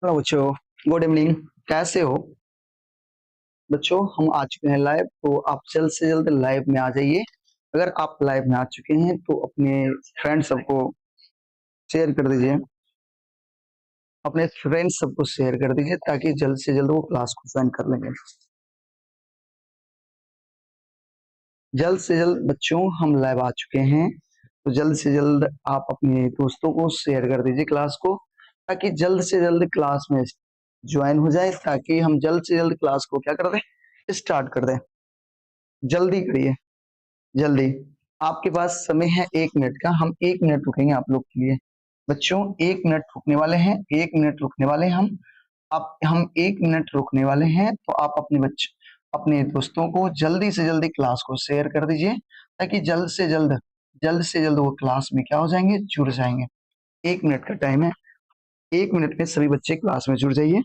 Hello बच्चों, good evening. कैसे हो बच्चों? हम आ चुके हैं लाइव, तो आप जल्द से जल्द लाइव में आ जाइए। अगर आप लाइव में आ चुके हैं तो अपने फ्रेंड सबको शेयर कर दीजिए, अपने फ्रेंड सबको शेयर कर दीजिए ताकि जल्द से जल्द वो क्लास को ज्वाइन कर लेंगे। जल्द से जल्द बच्चों हम लाइव आ चुके हैं, तो जल्द से जल्द आप अपने दोस्तों को शेयर कर दीजिए क्लास को, ताकि जल्द से जल्द क्लास में ज्वाइन हो जाए, ताकि हम जल्द से जल्द क्लास को क्या कर दें, स्टार्ट कर दें। जल्दी करिए, जल्दी। आपके पास समय है 1 मिनट का, हम 1 मिनट रुकेंगे आप लोग के लिए। बच्चों 1 मिनट रुकने वाले हैं, 1 मिनट रुकने वाले हैं हम, आप, हम 1 मिनट रुकने वाले हैं। तो आप अपने दोस्तों को जल्दी से जल्दी क्लास को शेयर कर दीजिए, ताकि जल्द से जल्द वो क्लास में क्या हो जाएंगे, जुड़ जाएंगे। 1 मिनट का टाइम है, 1 मिनट में सभी बच्चे क्लास में जुड़ जाइए।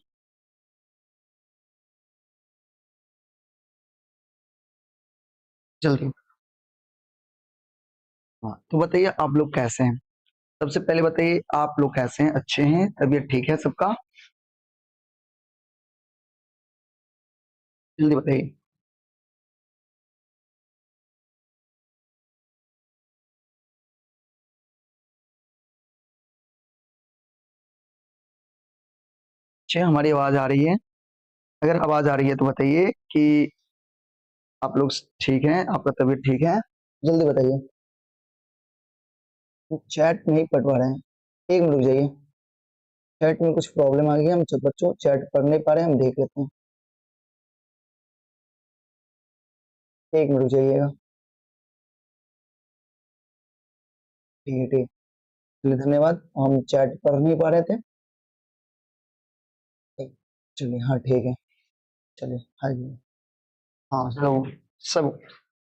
जल्दी। हाँ, तो बताइए आप लोग कैसे हैं? सबसे पहले बताइए आप लोग कैसे हैं? अच्छे हैं? तबीयत ठीक है सबका? जल्दी बताइए। अच्छा, हमारी आवाज आ रही है? अगर आवाज आ रही है तो बताइए कि आप लोग ठीक हैं, आपका तबीयत ठीक है? जल्दी बताइए। चैट नहीं पढ़ पा रहे हैं, 1 मिनट रुक जाइए, चैट में कुछ प्रॉब्लम आ गई है, हम सब बच्चों चैट पढ़ नहीं पा रहे हैं, हम देख लेते हैं। 1 मिनट रुक जाइएगा। ठीक है, ठीक, चलिए धन्यवाद। हम चैट पढ़ नहीं पा रहे थे। चलिए, हाँ ठीक है, चलिए, हाँ जी, हाँ चलो सब,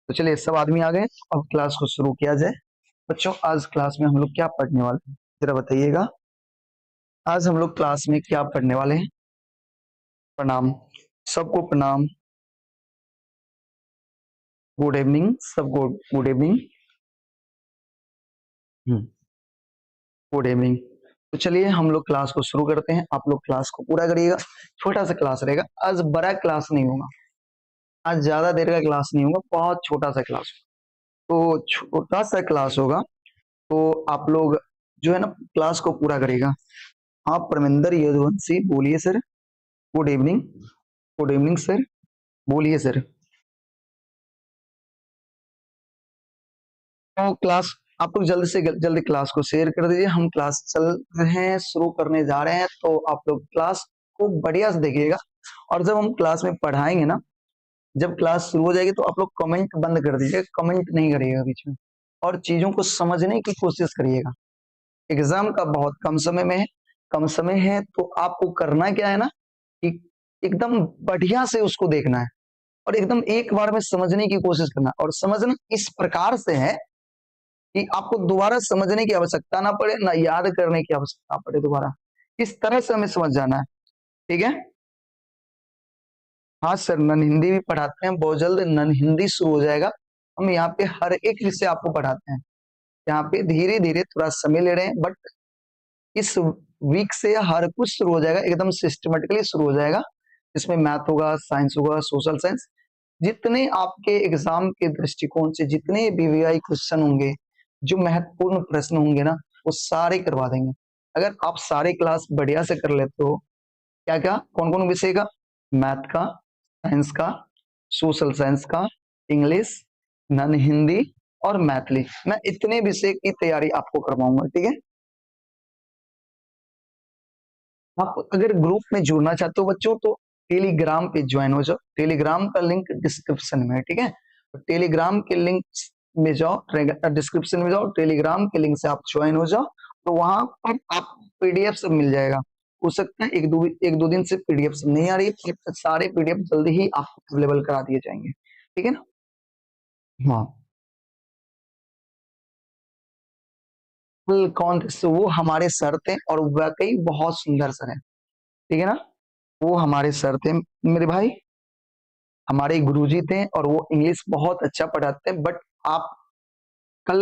तो चलिए सब आदमी आ गए। अब क्लास को शुरू किया जाए। बच्चों आज क्लास में हम लोग क्या पढ़ने वाले हैं, जरा बताइएगा। आज हम लोग क्लास में क्या पढ़ने वाले हैं? प्रणाम सबको, प्रणाम, गुड इवनिंग सबको, गुड इवनिंग, गुड इवनिंग। तो चलिए हम लोग क्लास को शुरू करते हैं। आप लोग क्लास को पूरा करिएगा, छोटा सा क्लास रहेगा आज, बड़ा क्लास नहीं होगा आज, ज्यादा देर का क्लास नहीं होगा, बहुत छोटा सा क्लास होगा। तो छोटा सा क्लास होगा, तो आप लोग जो है ना क्लास को पूरा करिएगा। हाँ परमिंदर यदुवंशी बोलिए sir, good evening, good evening sir, बोलिए सर। तो क्लास आप लोग जल्द से जल्द क्लास को शेयर कर दीजिए। हम क्लास चल रहे हैं, शुरू करने जा रहे हैं, तो आप लोग क्लास को बढ़िया से देखिएगा। और जब हम क्लास में पढ़ाएंगे ना, जब क्लास शुरू हो जाएगी तो आप लोग कमेंट बंद कर दीजिएगा, कमेंट नहीं करिएगा बीच में, और चीजों को समझने की कोशिश करिएगा। एग्जाम का बहुत कम समय में है, कम समय है, तो आपको करना क्या है ना कि एकदम बढ़िया से उसको देखना है और एकदम एक बार में समझने की कोशिश करना। और समझना इस प्रकार से है कि आपको दोबारा समझने की आवश्यकता ना पड़े, ना याद करने की आवश्यकता पड़े दोबारा। इस तरह से हमें समझ जाना है, ठीक है? हाँ सर, नन हिंदी भी पढ़ाते हैं, बहुत जल्द नन हिंदी शुरू हो जाएगा। हम यहाँ पे हर एक विषय आपको पढ़ाते हैं। यहाँ पे धीरे धीरे थोड़ा समय ले रहे हैं, बट इस वीक से हर कुछ शुरू हो जाएगा, एकदम सिस्टमेटिकली शुरू हो जाएगा। इसमें मैथ होगा, साइंस होगा, सोशल साइंस, जितने आपके एग्जाम के दृष्टिकोण से जितने भी V I question होंगे, जो महत्वपूर्ण प्रश्न होंगे ना, वो सारे करवा देंगे। अगर आप सारे क्लास बढ़िया से कर लेते हो, क्या क्या, कौन कौन विषय का, मैथ का, साइंस का, सोशल साइंस का, इंग्लिश, नन हिंदी और मैथिली, मैं इतने विषय की तैयारी आपको करवाऊंगा, ठीक है? आप अगर ग्रुप में जुड़ना चाहते हो बच्चों तो टेलीग्राम पे ज्वाइन हो जाओ। टेलीग्राम का लिंक डिस्क्रिप्शन में है, ठीक है? तो टेलीग्राम के लिंक में जाओ, डिस्क्रिप्शन में जाओ, टेलीग्राम के लिंक से आप ज्वाइन हो जाओ, तो वहां पर आप पीडीएफ सब मिल जाएगा। हो सकता है एक दो दिन से पीडीएफ सब नहीं आ रही है, पर सारे पीडीएफ जल्दी ही आपको अवेलेबल करा दिए जाएंगे, ठीक है ना? हाँ, कौन थे? वो हमारे सर थे और वाकई बहुत सुंदर सर हैं, ठीक है ना? वो हमारे सर थे मेरे भाई, हमारे गुरुजी थे, और वो इंग्लिश बहुत अच्छा पढ़ाते हैं। बट आप कल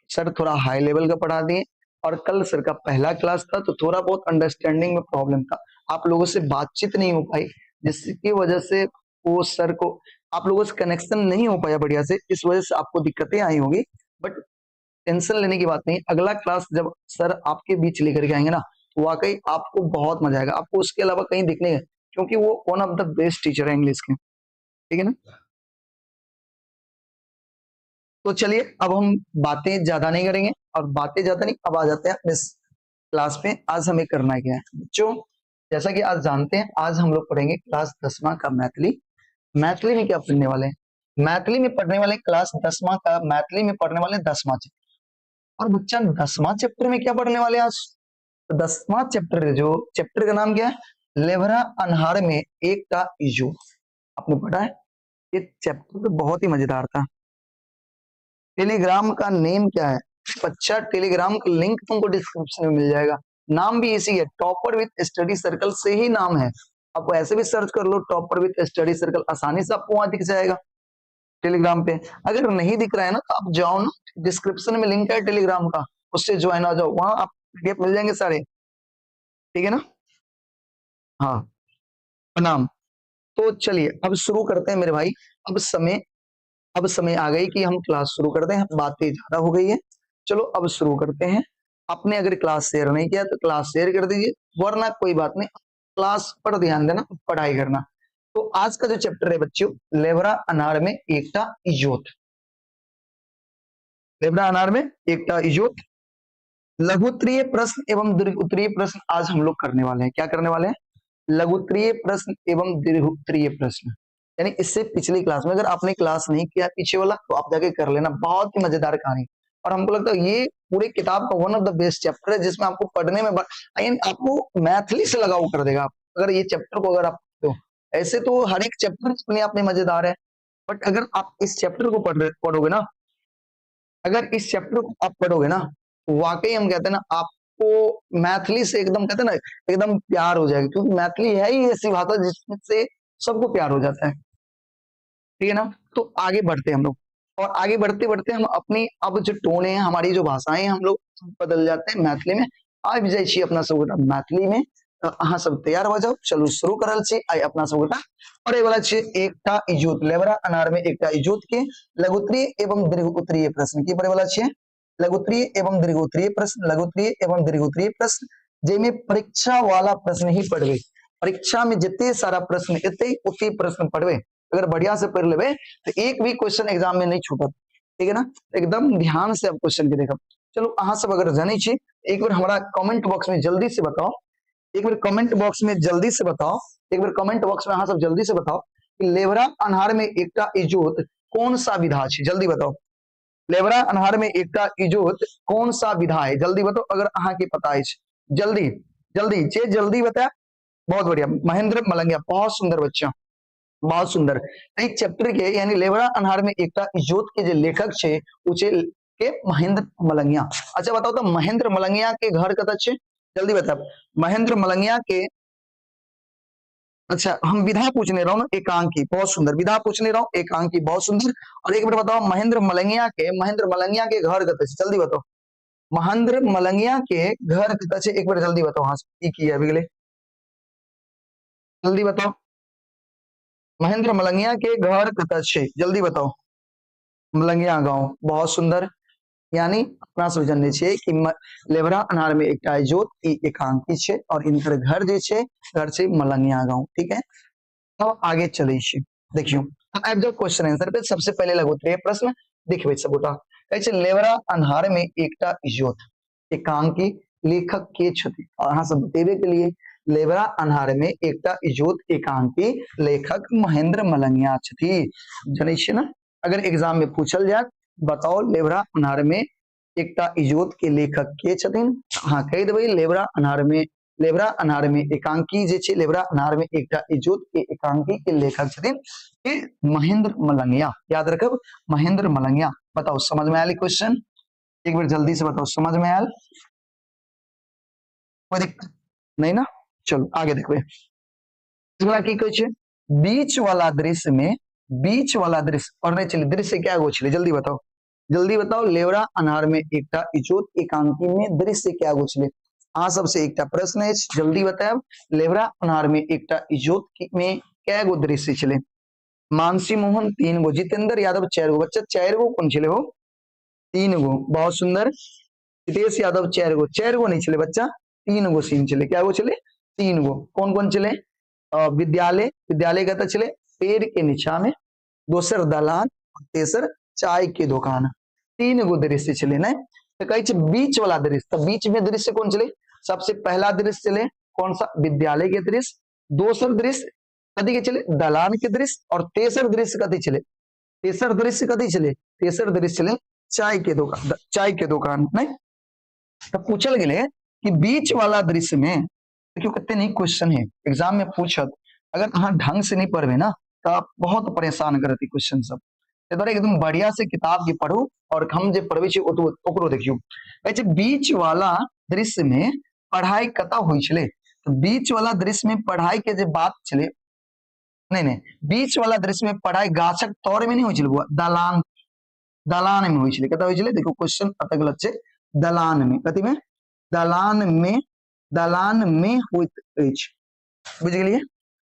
सर थोड़ा हाई लेवल का पढ़ा दिए, और कल सर का पहला क्लास था तो थोड़ा बहुत अंडरस्टैंडिंग में प्रॉब्लम था। आप लोगों से बातचीत नहीं हो पाई, जिसकी वजह से वो सर को आप लोगों से कनेक्शन नहीं हो पाया बढ़िया से, इस वजह से आपको दिक्कतें आई होंगी। बट टेंशन लेने की बात नहीं, अगला क्लास जब सर आपके बीच लेकर के आएंगे ना, तो वाकई आपको बहुत मजा आएगा। आपको उसके अलावा कहीं दिखने, क्योंकि वो one of the best teacher है इंग्लिश के, ठीक है ना। तो चलिए अब हम बातें ज्यादा नहीं करेंगे, और बातें ज्यादा नहीं, अब आ जाते हैं अपने क्लास में। आज हमें करना क्या है बच्चों, जैसा कि आज जानते हैं, आज हम लोग पढ़ेंगे क्लास 10वां का मैथिली। मैथिली में क्या पढ़ने वाले हैं? मैथिली में पढ़ने वाले क्लास 10वां का, मैथिली में पढ़ने वाले 10वां चैप्टर। और बच्चा 10वां चैप्टर में क्या पढ़ने वाले आज? तो 10वां चैप्टर, जो चैप्टर का नाम क्या है? लेभरा अन्हार में एकटा इजोत। आपने पढ़ा है ये चैप्टर, तो बहुत ही मजेदार था। टेलीग्राम का नेम क्या है बच्चा? टेलीग्राम का लिंक तुमको डिस्क्रिप्शन में मिल जाएगा। नाम भी इसी है, टॉपर विथ स्टडी सर्कल से ही नाम है। आप ऐसे भी सर्च कर लो टॉपर विथ स्टडी सर्कल, आसानी से आपको वहां दिख जाएगा टेलीग्राम पे। अगर नहीं दिख रहा है ना, तो आप जाओ ना, डिस्क्रिप्शन में लिंक है टेलीग्राम का, उससे ज्वाइन हो जाओ, वहां आप पीडीएफ मिल जाएंगे सारे, ठीक है ना। हाँ प्रणाम। तो चलिए अब शुरू करते हैं मेरे भाई। अब समय आ गई कि हम क्लास शुरू कर दें, बातें ज्यादा हो गई है। चलो अब शुरू करते हैं। आपने अगर क्लास शेयर नहीं किया तो क्लास शेयर कर दीजिए, वरना कोई बात नहीं, क्लास पर ध्यान देना, पढ़ाई करना। तो आज का जो चैप्टर है बच्चों, लेभरा अनार में एकटा इजोत। लेभरा अनार में एकटा इजोत, लघुत्तरीय प्रश्न एवं दीर्घ उत्तरीय प्रश्न आज हम लोग करने वाले हैं। क्या करने वाले हैं? लघुत्तरीय प्रश्न एवं दीर्घ उत्तरीय प्रश्न। यानी इससे पिछली क्लास में अगर आपने क्लास नहीं किया पीछे वाला, तो आप जाके कर लेना, बहुत ही मजेदार कहानी। और हमको लगता है ये पूरे किताब का one of the best chapter है, जिसमें आपको पढ़ने में आपको मैथिली से लगाव कर देगा। आप अगर ये चैप्टर को अगर आप पढ़ते हो, ऐसे तो हर एक चैप्टर अपने आप में मजेदार है, बट अगर आप इस चैप्टर को पढ़ोगे ना, अगर इस चैप्टर को आप पढ़ोगे ना, वाकई हम कहते हैं ना, आपको मैथिली से एकदम कहते हैं ना, एकदम प्यार हो जाएगा, क्योंकि मैथिली है ही ऐसी भाषा जिसमें से सबको प्यार हो जाता है, ठीक है ना। तो आगे बढ़ते हैं हम लोग, और आगे बढ़ते बढ़ते हम अपनी अब जो टोन है, हमारी जो भाषाएं हैं, हम लोग बदल जाते हैं मैथिली में। आबि जाइ छी अपना सब गोटा मैथिली में, तो अहाँ सब तैयार हो जाओ, चलू शुरू कर रहल छी। आइ अपना सब गोटा पढ़े वाला छी एकटा इजोत, लेबरा अनार में एकटा इजोत के लघुत्तरीय एवं दीर्घ उत्तरीय प्रश्न। की पढ़े वाला छी? लघुत्तरीय एवं दीर्घ उत्तरीय प्रश्न, लघुत्तरीय एवं दीर्घ उत्तरीय प्रश्न, जाहिमे परीक्षा वाला प्रश्न ही पढ़बे। परीक्षा में जितने सारा प्रश्न एतै ओते प्रश्न पढ़बे। अगर बढ़िया से पढ़ लेबे तो एक भी क्वेश्चन एग्जाम में नहीं छूटत, ठीक है ना। एकदम ध्यान से आप क्वेश्चन के देखब। चलो अहाँ सब अगर जानै छी, एक बार हमरा कमेंट बॉक्स में जल्दी से बताओ, एक बार कमेंट बॉक्स में जल्दी से बताओ, एक बार कमेंट बॉक्स में अहाँ सब जल्दी से बताओ कि लेबरा अन्हार में एकटा इजोत कौन सा विधा छै, जल्दी बताओ। लेबरा अन्हार में एकटा इजोत कौन सा विधा है, जल्दी बताओ अगर अहाँ के पता अछि। जल्दी जल्दी, जे जल्दी बताया, बहुत बढ़िया। महेंद्र मलंगिया, बहुत सुंदर बच्चा, बहुत सुंदर। एहि चैप्टर के यानी लेबरा अन्हार में एकटा इजोत के जे लेखक छै ओ छै के महेंद्र मलंगिया। अच्छा बताओ तो महेंद्र मलंगिया के घर कतऽ छै, जल्दी बताओ। महेंद्र मलंगिया के, अच्छा हम विधा पूछने रहो ना, एकांकी, बहुत सुंदर। विधा पूछने रहो एकांकी, बहुत सुंदर। और एक मिनट बताओ, महेंद्र मलंगिया के घर कतऽ छै, जल्दी बताओ। महेंद्र मलंगिया के घर कतऽ छै, एक बार जल्दी बताओ। हाँ ई की आबि गेलै, जल्दी बताओ। महेंद्र मलंगिया के घर कतऽ छै, जल्दी बताओ। मलंगिया गांव, बहुत सुंदर। यानी अपना सब जनने छियै कि लेबरा अनार में एकटा इजोत ई एकांकी छै और इनकर घर जे छै, घर छै मलंगिया गांव, ठीक है। अब आगे चलै छी, देखियौ आबि जाउ क्वेश्चन आंसर पे। सबसे पहले लघुत्तरीय प्रश्न देखबै सबगोटा। कहै छै लेबरा अन्हार में एकटा इजोत एकांकी लेखक के छथि, और अहाँ सब बतेबे के लिए लेबरा अन्हार में एकटा इजोत एकांकी लेखक महेंद्र मलंगिया छथि। जनै छियै ना, अगर एग्जाम में पूछल जाए बताओ लेबरा अन्हार में एकटा इजोत के लेखक के छथिन, अहाँ कहि देबै लेबरा अन्हार में, लेबरा अन्हार में एकांकी जे छै, लेबरा अन्हार में एकटा इजोत के एकांकी के लेखक छथिन के महेंद्र मलंगिया। याद रखब महेंद्र मलंगिया। बताओ समझ में आयल क्वेश्चन, एक बार जल्दी से बताओ समझ में आयल? कोई दिक्कत नहीं ना? चलो आगे देखबै। अगला की कहै छै, बीच वाला दृश्य में, बीच वाला दृश्य पढ़ने चलिए, दृश्य क्या गो छलै, जल्दी बताओ, जल्दी बताओ। लेवरा अन्हार में एकटा इजोत एकांकी में दृश्य क्या गो छलै? अहाँ सबसे एकटा प्रश्न अछि, जल्दी बतायब, लेबरा अन्हार में एकटा इजोत में कै गो दृश्य छलै? मानसी मोहन 3 गो, जितेंद्र यादव 4 गो। बच्चा 4 गो कोन छलै हो? 3 गो, बहुत सुंदर। हितेश यादव 4 गो, 4 गो नहीं छलै बच्चा, 3 गो सीन छलै। कै गो छलै? 3 गो। कोन कोन छलै? विद्यालय, विद्यालय कतऽ छलै? पेड़ के नीचा में, दोसर दलान, तेसर चाय के दुकान। 3 गो दृश्य छलै ने। तऽ कहै छै बीच वाला दृश्य, तऽ बीच में दृश्य कोन छलै? सबसे पहला दृश्य छलै कौन सा? विद्यालय के दृश्य। दोसर दृश्य कथी के छलै? दलान के दृश्य। और तेसर दृश्य कथी छलै? तेसर दृश्य कथी छलै? तेसर दृश्य छलै चाय के दुकान, चाय के दुकान नहीं। तऽ पूछल गेलै कि बीच वाला दृश्य में, देखियो कते नीक क्वेश्चन है, एग्जाम में पूछत, अगर अहाँ ढंग से नहीं पढ़बे ना तो बहुत परेशान करत ई क्वेश्चन सब। ताहि दुआरे एकदम बढ़िया से किताब के पढ़ू और हम जे पढ़बै छी ओकरो देखियो। कहै छै बीच वाला दृश्य में पढ़ाई कतऽ होइ छलै? तऽ बीच वाला दृश्य में पढ़ाई के जे बात छलै, नहीं नहीं, बीच वाला दृश्य में पढ़ाई गाछक तर में नहीं होइ छलै बौआ, दलान, दलान में होइ छलै। कतऽ होइ छलै? देखो क्वेश्चन अतऽ गलत छै, दलान में। कथी में? दलान में, दलान में होइत अछि। बुझि गेलियै?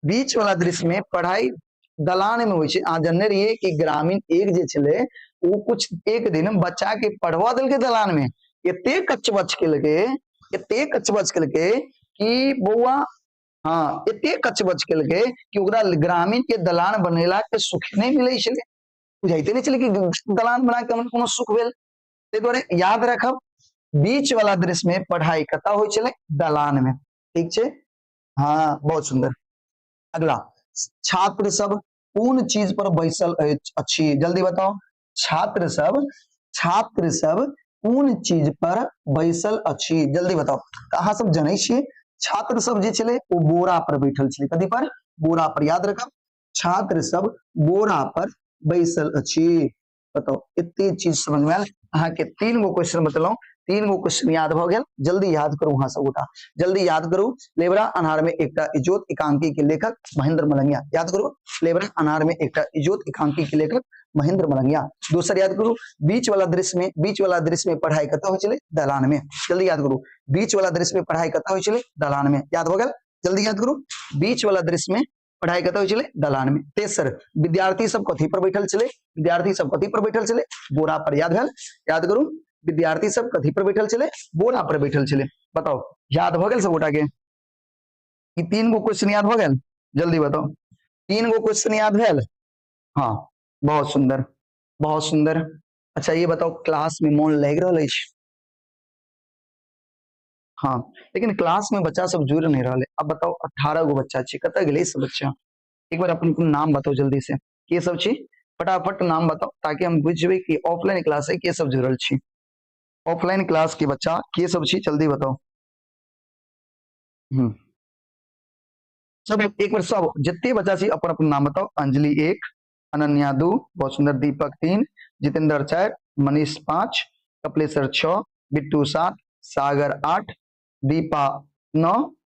बीच वाला दृश्य में पढ़ाई दलान में होइ छै। अहाँ जनने रहियै कि ग्रामीण एक जे छलै ओ कुछ एक दिन बच्चा के पढ़वा देलकै दलान में, एते कचबच केलकै, एते कचबच केलकै कि बौआ, हाँ एते कचबच केलकै कि ओकरा ग्रामीण के दलान बनेला के सुख नहि मिलै छलै, बुझाइते नहि छलै कि दलान बना के हमरा कोनो सुख भेल। ताहि दुआरे याद रखब बीच वाला दृश्य में पढ़ाई कतऽ होइ छलै? दलान में। ठीक छै? हाँ बहुत सुंदर। अगला, छात्र सब कोन चीज पर बैसल अछि? जल्दी बताओ। छात्र सब, छात्र सब कोन चीज पर बैसल अछि? जल्दी बताओ। तऽ अहाँ सब जनै छियै छात्र सब जे छलै ओ बोरा पर बैठल छलै। कथी पर? बोरा पर। याद रखब छात्र सब बोरा पर बैसल अछि। बताउ, एते चीज समझ में आयल अहाँके? 3 गो क्वेश्चन बतेलहुँ, 3 गो क्वेश्चन याद भऽ गेल। जल्दी याद करू अहाँ सब गोटा, जल्दी याद करू। लेबरा अन्हार में एकटा इजोत एकांकी के लेखक महेंद्र मलंगिया। याद करू, लेबरा अन्हार में एकटा इजोत एकांकी के लेखक महेंद्र मलंगिया। दोसर याद करू, बीच वाला दृश्य में, बीच वाला दृश्य में पढ़ाई कतऽ होइ छलै? दलान में। जल्दी याद करू, बीच वाला दृश्य में पढ़ाई कतऽ होइ छलै? दलान में। याद भऽ गेल? जल्दी याद करू, बीच वाला दृश्य में पढ़ाई कतऽ होइ छलै? दलान में। तेसर, विद्यार्थी सब कथी पर बैठल छलै? विद्यार्थी सब कथी पर बैठल छलै? बोरा पर। याद भेल? याद करू, विद्यार्थी सब कथी पर बैठल छलै? बोरा पर बैठल छलै। बताउ, याद भऽ गेल सब गोटा के? ई 3 गो क्वेश्चन याद भऽ गेल? जल्दी बताउ, 3 गो क्वेश्चन याद भेल? हाँ बहुत सुंदर, बहुत सुंदर। अच्छा ये बताउ, क्लास में मोन लागि रहल अछि? हाँ, लेकिन क्लास में बच्चा सब जुड़ नहीं रहा है। अब बताओ, 18 गो बच्चा छी, कतऽ गेलै सब बच्चा? एक बार अपन अपन नाम बताओ जल्दी से, के सब छी? फटाफट नाम बताओ ताकि हम बुझि जेबै कि ऑफलाइन क्लास है, के सब जुड़ल छी। ऑफलाइन क्लास के बच्चा के सब छी, जल्दी बताओ। सब एक बार सब जते बच्चा छी अपन अपन नाम बताओ। अंजलि 1, अनन्या 2, बहुत सुंदर, दीपक 3, जितेंद्र 4, मनीष 5, कपिलेश्वर 6, बिट्टू 7, सागर 8, दीपा 9,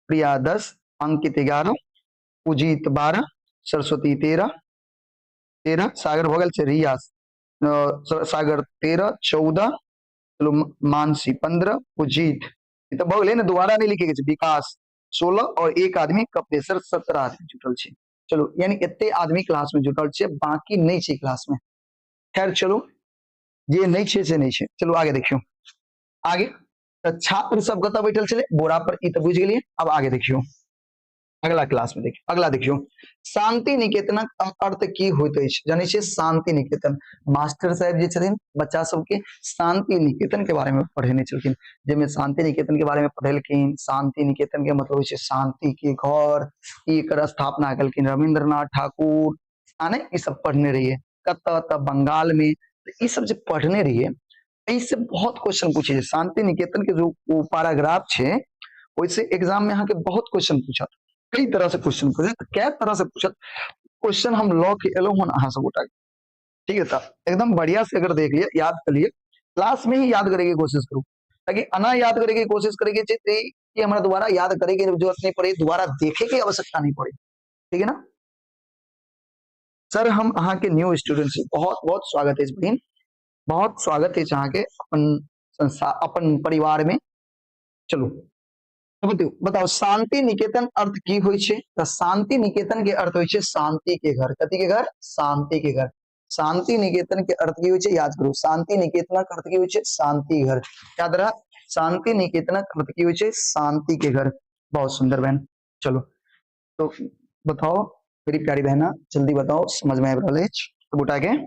प्रिया 10, अंकित 11, पुजीत 12, सरस्वती 13, 13, सागर भऽ गेल छै, रिया सागर 13, 14, चलू मानसी 15, पुजीत ई तऽ भऽ गेलै ने, दोबारा नहि लिखे के छै, विकास 16 और एक आदमी कपिलेश्वर 17 आदमी जुटल छै। चलू यानी एते आदमी क्लास में जुटल छै, बाकी नहि छै क्लास में। खैर चलू, जे नहि छै से नहि छै। चलू आगे देखियौ, आगे तऽ छात्र सब कतऽ बैठल छलै? बोरा पर, ई तऽ बुझि गेलियै। अब आगे देखियौ, अगला क्लास में देखियौ, अगला देखियौ, शांति निकेतनक अर्थ की होइत अछि? जानै छियै शांति निकेतन? मास्टर साहेब जे छथिन बच्चा सबके शांति निकेतन के बारे में पढ़ेने छलखिन, जाहिमे शांति निकेतन के बारे में पढ़ेलखिन। शांति निकेतन के मतलब होइ छै शांति के घर, एकर स्थापना केलखिन रविंद्रनाथ ठाकुर, आ नहि ई सब पढ़ने रहियै कतऽ? तऽ बंगाल में। ई सब जे पढ़ने रहियै, एहिसँ बहुत क्वेश्चन पूछे छै। शांति निकेतन के जो ओ पैराग्राफ छै, ओहिसँ एग्जाम में अहाँके बहुत क्वेश्चन पूछत, कई तरह से क्वेश्चन पूछत, कै तरह से पूछत क्वेश्चन। हम लऽ के एलहुँ हन अहाँ सब गोटा के, ठीक है? तऽ एकदम बढ़िया से अगर देख लिअ, याद कर लिअ, क्लास में ही याद करे के कोशिश करू, ताकि अना याद करे के कोशिश करे के छै कि हमरा दोबारा याद करे के जरूरत नहीं पड़े, दोबारा देखे के आवश्यकता नहीं पड़े, ठीक है ना? सर हम अहाँ के न्यू स्टूडेंट छी, बहुत बहुत स्वागत अछि बहिन, बहुत स्वागत अछि अहाँ के अपन संस्था, अपन परिवार में। चलू बताउ बताउ, शांति निकेतन अर्थ की होइ छै? तऽ शांति निकेतन के अर्थ होइ छै शांति के घर। कथी के घर? शांति के घर। शांति निकेतन के अर्थ की होइ छै? याद करू, शांति निकेतनक अर्थ की होइ छै? शांति घर। याद रह, शांति निकेतनक अर्थ की होइ छै? शांति के घर। बहुत सुंदर बहन। चलो तो बताओ मेरी प्यारी बहना, जल्दी बताओ, समझ में आबि रहल अछि गोटा के?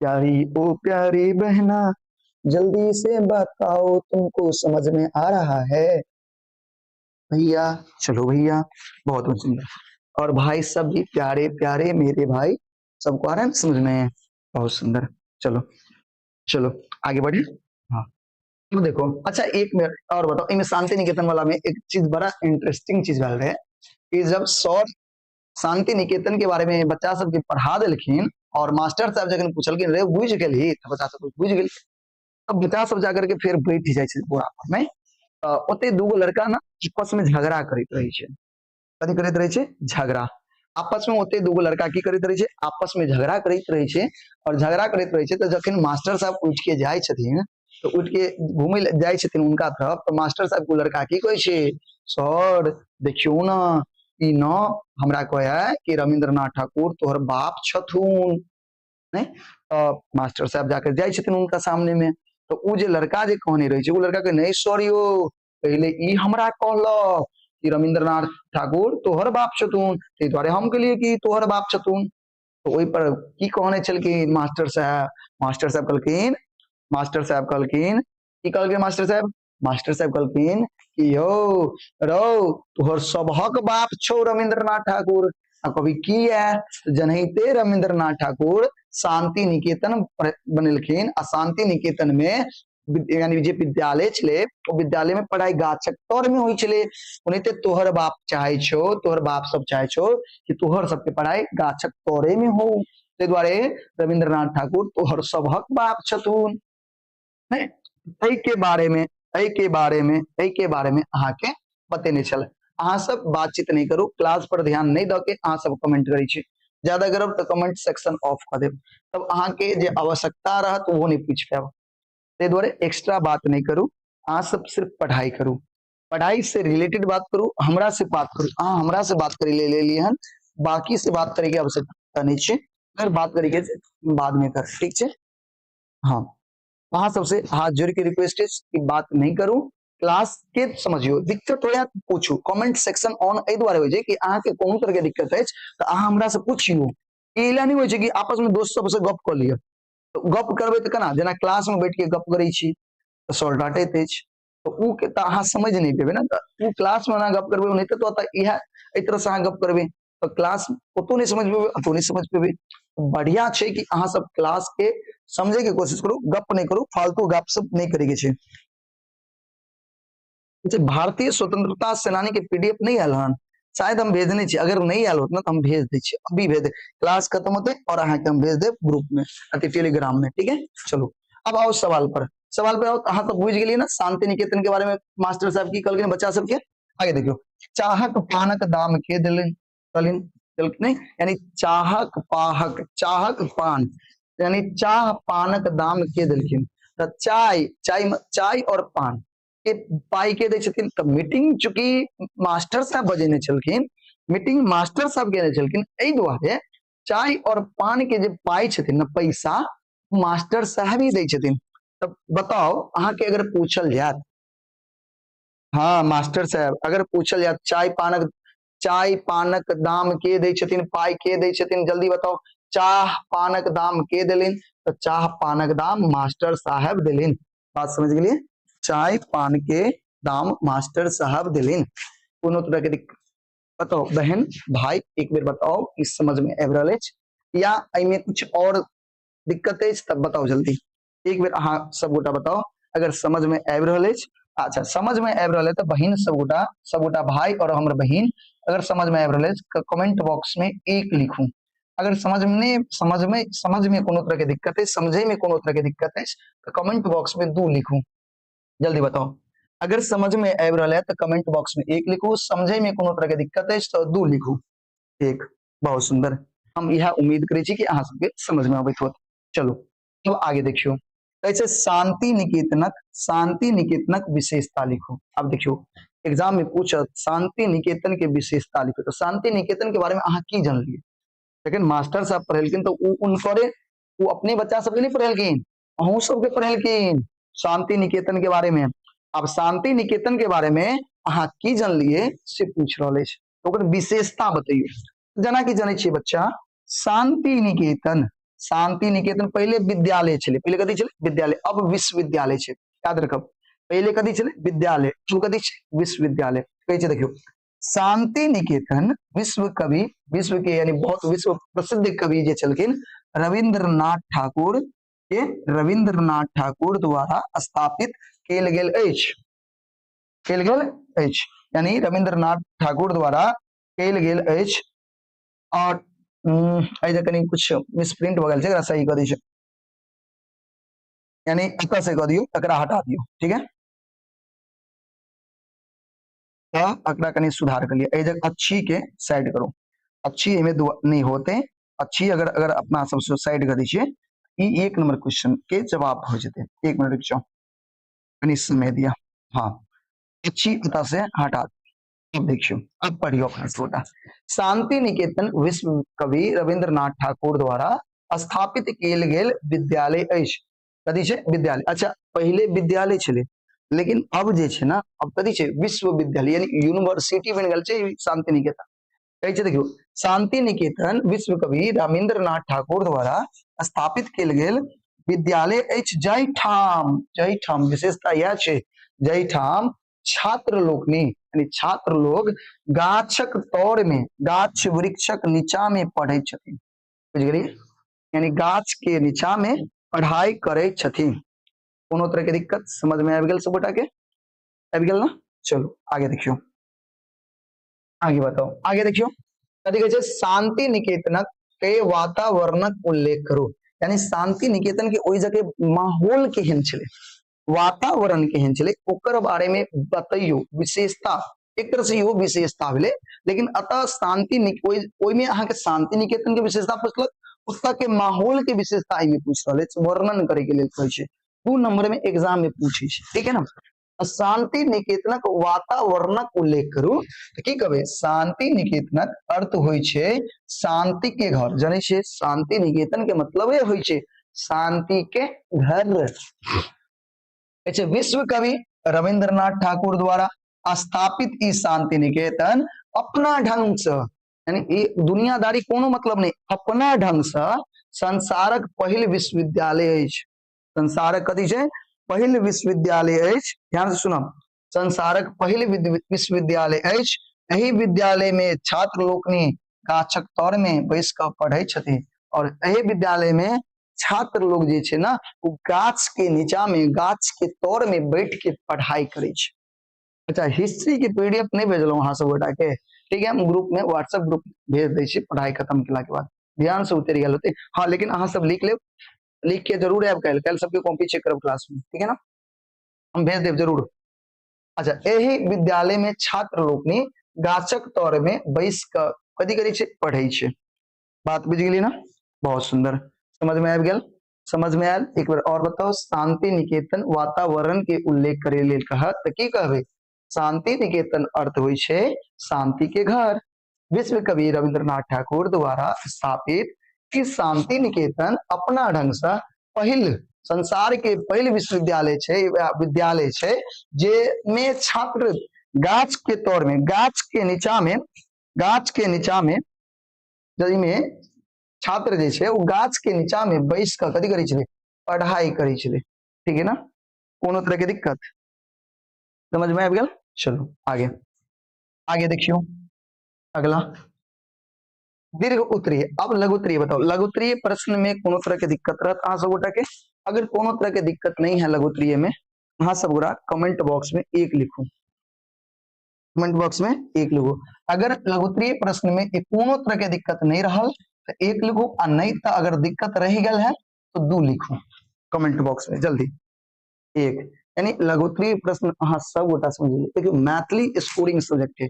प्यारी ओ प्यारी बहना, जल्दी से बताओ, तुमको समझ में आ रहा है? भैया चलो भैया, बहुत बहुत सुंदर। और भाई सब भी प्यारे प्यारे मेरे भाई, सबको आ रहा है समझ में? बहुत सुंदर। चलो चलो आगे बढ़े। हाँ तो देखो, अच्छा एक मिनट और बताओ, इनमें शांति निकेतन वाला में एक चीज बड़ा इंटरेस्टिंग चीज भेल रहे कि जब सर शांति निकेतन के बारे में बच्चा सबके पढ़ा देलखिन और मास्टर साहब जखन पूछलखिन रे बुझि गेलही, तऽ बच्चा सब बुझि गेल। तब बच्चा सब जाकर के फेर बैठ जाइ छै बोरा पर में, तऽ ओते दूगो लड़का ने आपस में झगड़ा करैत रहै छै। कथी करैत रहै छै? झगड़ा। आपस में ओते दूगो लड़का की करैत रहै छै? आपस में झगड़ा करैत रहै छै। और झगड़ा करैत रहै छै तऽ जखन मास्टर साहब उठि के जाइ छथिन, तऽ उठि के घूमै लए जाइ छथिन हुनका तरफ, तऽ मास्टर साहब के लड़का की कहै छै? सर देखियौ ने, ई न हमरा कहै है कि रविन्द्रनाथ ठाकुर तोहर बाप छथुन। नहि तऽ मास्टर साहब जाकर जाइ छथिन हुनका सामने में, तऽ ओ जे लड़का जे कहने रहै छै, ओ लड़का के नहि सर यौ, पहिले ई हमरा कहलक कि रविन्द्रनाथ ठाकुर तोहर बाप छथुन, ताहि दुआरे हम कहलियै कि तोहर बाप छथुन। तऽ ओहि पर की कहने छलखिन मास्टर साहब? मास्टर साहब कहलखिन, मास्टर साहब कहलखिन, की कहलखिन मास्टर साहब? मास्टर साहब कहलखिन कि यौ रौ, तोहर सबहक बाप छौ रविन्द्रनाथ ठाकुर। आ कभी की है, जनहिते रविन्द्रनाथ ठाकुर शांति निकेतन बनेलखिन आ शांति निकेतन में यानी जे विद्यालय छलै ओ विद्यालय में पढ़ाई गाछक तर में होइ छलै, ओनाहिते तोहर बाप चाहे छौ, तोहर बाप सब चाहे छौ कि तोहर सबके पढ़ाई गाछक तरे में हो, ताहि दुआरे रविन्द्रनाथ ठाकुर तोहर सबहक बाप छथुन। नहि, एहि के बारे में, एहि के बारे में, एहि के बारे में अहाँके बतेने छल। अहाँ सब बातचीत नहीं करू, क्लास पर ध्यान नहीं दऽ के अहाँ सब कमेंट करै छी। ज्यादा करब तऽ कमेंट सेक्शन ऑफ कऽ देब, तब अहाँके जे आवश्यकता रहत ओहो नहीं पूछि पायब। ताहि दुआरे एक्स्ट्रा बात नहीं करू, अहाँ सब सिर्फ पढ़ाई करू, पढ़ाई से रिलेटेड बात करू, हमरा से बात करू। अहाँ हमरा से बात करे ले लेलियै हन, बाकी से बात करे के आवश्यकता नहीं छै। अगर बात करे के बाद में कर, ठीक छै? हाँ, अहाँ सबसे हाथ जोड़ के रिक्वेस्ट अछि कि बात नहीं करू, क्लास के समझियो। दिक्कत हो या पूछू, कमेंट सेक्शन ऑन एहि दुआरे होइ छै कि अहाँके कोनो तरह के दिक्कत अछि तऽ अहाँ हमरा से पूछियो। ई लए नहि होइ छै कि आपस में दोस्त सबसे गप कऽ लिअ। गप करबै तऽ केना? जेना क्लास में बैठ के गप करै छी तऽ सर डाँटैत अछि, तऽ ओ के तऽ अहाँ समझ नहि पेबै ने। तऽ ओ क्लास में अहाँ गप करबै नहि तऽ ओतऽ इएह एहि तरह से अहाँ गप करबै तऽ क्लास ओतौ नहि समझ पेबै, ओतौ नहि समझ पेबै। बढ़िया छै कि अहाँ सब क्लास के समझे के कोशिश करू, गप नहि करू, फालतू गप सब नहि करे के छै। अच्छा, भारतीय स्वतंत्रता सेनानी के पीडीएफ नहीं आयल हन? शायद हम भेजने छी, अगर नहीं आयल होत ना तो हम भेज दै छी, अभी भेज दे, क्लास खत्म होते और अहाँ के हम भेज देब ग्रुप में अथी टेलीग्राम में, ठीक है? चलो अब आओ सवाल पर, सवाल पर आओ। अहाँ सब बुझि गेलियै ना शांति निकेतन के बारे में मास्टर साहब की कहलखिन बच्चा सबके। आगे देखियौ, चाहक पानक दाम के देलनि? कहलनि नहीं, यानी चाहक पाहक, चाहक पान, यानी चाह पानक दाम के देलखिन? तऽ चाय, चाय, चाय और पान के पाई के दै छथिन? तऽ मीटिंग चूंकि मास्टर साहब बजेने छलखिन, मीटिंग मास्टर साहब केने छलखिन, एहि दुआरे चाय और पान के जे पाई छथिन ने, पैसा मास्टर साहब ही दै छथिन। तऽ बताउ अहाँके अगर पूछल जायत, हाँ मास्टर साहब, अगर पूछल जायत चाय पानक, चाय पानक दाम के दै छथिन, पाई के दै छथिन, जल्दी बताउ, चाह पानक दाम के देलनि? तऽ चाह पानक दाम मास्टर साहब देलनि। बात समझ गेलियै? चाय पान के दाम मास्टर साहब देलनि। कोनो तरह के दिक्कत बताउ बहन भाई, एक बेर बताउ कि समझ में आबि रहल अछि या एहिमे कुछ और दिक्कत अछि, तब बताउ जल्दी एक बेर अहाँ सब गोटा बताउ अगर समझ में आबि रहल अछि। अच्छा, समझ में आबि रहल है तऽ बहिन सबगोटा, सबगोटा भाई और हमर बहिन, अगर समझ में आबि रहल अछि तऽ कमेंट बॉक्स में एक लिखू। अगर समझ में, समझ में, समझ में कोनो तरह के दिक्कत अछि, समझे में कोनो तरह के दिक्कत अछि तऽ कमेंट बॉक्स में दू लिखू। जल्दी बताउ, अगर समझ में आबि रहल है तऽ कमेंट बॉक्स में एक लिखू, समझे में कोनो तरह के दिक्कत अछि तऽ दू लिखू। एक, बहुत सुंदर। हम इएह उम्मीद करै छी कि अहाँ सबके समझ में अबैत होत। चलू अब आगे देखियौ, कहै छै शांति निकेतनक, शांति निकेतनक विशेषता लिखू। आब देखियौ एग्जाम में पूछत शांति निकेतन के विशेषता लिखू, तो शांति निकेतन के बारे में अहाँ की जानलिए? लेकिन मास्टर साहब पढ़ेलखिन तो उ उनकरे, उ अपने बच्चा सबके नहीं पढ़ेलखिन, अहूँ सबके पढ़ेलखिन शांति निकेतन के बारे में। अब शांति निकेतन के बारे में अहाँ की जानलिए से पूछ रहल अछि, ओकर विशेषता बतैयौ। जेना कि जानै छियै बच्चा, शांति निकेतन, शांति निकेतन पहिले विद्यालय छलै, पहिले कथी छलै? विद्यालय, अब विश्वविद्यालय छै, याद रखब। पहिले कथी छलै? विद्यालय, अब कथी छै? विश्वविद्यालय। कहै छै देखियौ, शांति निकेतन विश्व कवि, विश्व के यानी बहुत विश्व प्रसिद्ध कवि जे छलखिन रविंद्रनाथ ठाकुर के, रविंद्रनाथ ठाकुर द्वारा स्थापित कयल गेल अछि, कयल गेल अछि, यानी रविंद्रनाथ ठाकुर द्वारा कयल गेल अछि। और एहि जे कनि कुछ मिसप्रिंट भऽ गेल छै, एकरा सही कऽ दै छै, यानी एतऽ से कऽ दियौ, एकरा हटा दियौ, ठीक है? तऽ एकरा कनि सुधार कऽ लिअ, एहि जगह अच्छी के साइड करू, अच्छी एहिमे नहि होते, अच्छी अगर अगर अपना सबसे साइड कऽ दै छियै, ई एक नंबर क्वेश्चन के जवाब भऽ जेतै। एक मिनट रुकि जाउ, कनि समय दिअ। हाँ, अच्छी एतऽ से हटा। अब देखियो, अब पढ़ियो अपना छोटा। शांति निकेतन विश्व कवि रविंद्रनाथ ठाकुर द्वारा स्थापित कयल गेल विद्यालय अछि। कथी छै? विद्यालय। अच्छा, पहिले विद्यालय छलै, लेकिन अब जे छै ना, अब कथी छै? विश्वविद्यालय, यानी यूनिवर्सिटी बनि गेल छै शांति निकेतन। कहै छै देखियौ, शांति निकेतन विश्व कवि रविंद्रनाथ ठाकुर द्वारा स्थापित कयल गेल विद्यालय अछि, जाहिठाम, जाहिठाम विशेषता इएह छै, जाहिठाम छात्र लोकनि, यानी छात्र लोग गाछक तर में, गाछ वृक्षक नीचा में पढ़ै छथिन। बुझि गेलियै? यानी गाछ के नीचा में पढ़ाई करै छथिन। कोनो तरह के दिक्कत समझ में आबि गेल सब गोटा के? आबि गेल ना? चलू आगे देखियौ, आगे बताओ, आगे देखियौ कथी कहै छै। शांति निकेतनक के वातावरणक उल्लेख करू। यानी शांति निकेतन के ओहि जगह माहौल केहन छलै, वातावरण केहन छलै, ओकर बारे में बतैयौ। विशेषता, एक तरह से इहो विशेषता भेलै, लेकिन अतः शांति ओहिमे अहाँके शांति निकेतन के विशेषता पुछलक, ओतऽ के माहौल के विशेषता एहिमे पूछ रहल अछि, वर्णन करे के लेल कहै छै। 2 नंबर में एग्जाम में पूछै छै, ठीक है ना? शांति निकेतनक वातावरणक उल्लेख करू, तऽ की कहबै? शांति निकेतनक अर्थ होइ छै शांति के घर। जानै छियै शांति निकेतन के मतलब होइ छै शांति के घर। छै विश्व कवि रविंद्रनाथ ठाकुर द्वारा स्थापित ई शांति निकेतन अपना ढंग से, यानी ई दुनियादारी कोनो मतलब नहीं, अपना ढंग से संसारक पहिल विश्वविद्यालय अछि। संसारक कथी छै? पहिल विश्वविद्यालय अछि। ध्यान से सुनब, संसारक पहिल विश्वविद्यालय अछि। एहि विद्यालय में छात्र लोकनि गाछक तर में बैस कऽ पढ़ै छथिन, और एहि विद्यालय में छात्र लोग जे छै ना, ओ गाछ के नीचा में, गाछ के तर में बैठ के पढ़ाई करै छै। अच्छा, हिस्ट्री के पीडीएफ नहीं भेजलहुँ अहाँ सब गोटा के, ठीक है? हम ग्रुप में, व्हाट्सएप ग्रुप भेज दै छी पढ़ाई खत्म केला के बाद, ध्यान से उतरि गेल होतै। हाँ, लेकिन अहाँ सब लिख लेब, लिख के जरूर आयब काल्हि, काल्हि सबके कॉपी चेक करब क्लास में, ठीक है ना? हम भेज देब जरूर। अच्छा, एहि विद्यालय में छात्र लोकनि गाछक तर में बैस कऽ कथी करै छै? पढ़ै छै। बात बुझि गेलियै ना? बहुत सुंदर, समझ में आबि गेल? समझ में आयल? एक बेर और बताओ, शांति निकेतन वातावरण के उल्लेख करे लेल कहत तऽ की कहबै? शांति निकेतन अर्थ होइ छै शांति के घर। विश्व कवि रविंद्रनाथ ठाकुर द्वारा स्थापित ई शांति निकेतन अपना ढंग से पहिल संसार के पहिल विश्वविद्यालय छै, विद्यालय छै, जे में छात्र गाछ के तौर में, गाछ के नीचा में, गाछ के नीचा में, जाहिमे छात्र जे छै ओ गाछ के नीचा में बैस कऽ कथी करै छलै? पढ़ाई करै छलै, ठीक है ना? कोनो तरह के दिक्कत समझ में आबि गेल? चलू आगे, आगे देखियौ अगला दीर्घ उत्तरीय। अब लघु उत्तरीय बताओ, लघु उत्तरीय प्रश्न में कोनो तरह के दिक्कत रहत अहाँ सब गोटा के? अगर कोनो तरह के दिक्कत नहीं है लघु उत्तरीय में, अहाँ सब गोटा कमेंट बॉक्स में एक लिखू, कमेंट बॉक्स में एक लिखू। अगर लघुत्तरीय प्रश्न में कोनो तरह के दिक्कत नहीं रहल तो एक लिखू, आ नहीं तो अगर दिक्कत रह गल है तो 2 लिखू कमेंट बॉक्स में जल्दी। एक, यानी लघुत्तरीय प्रश्न अहाँ सब गोटा समझ लियौ। देखियौ, मैथिली स्कोरिंग सब्जेक्ट है,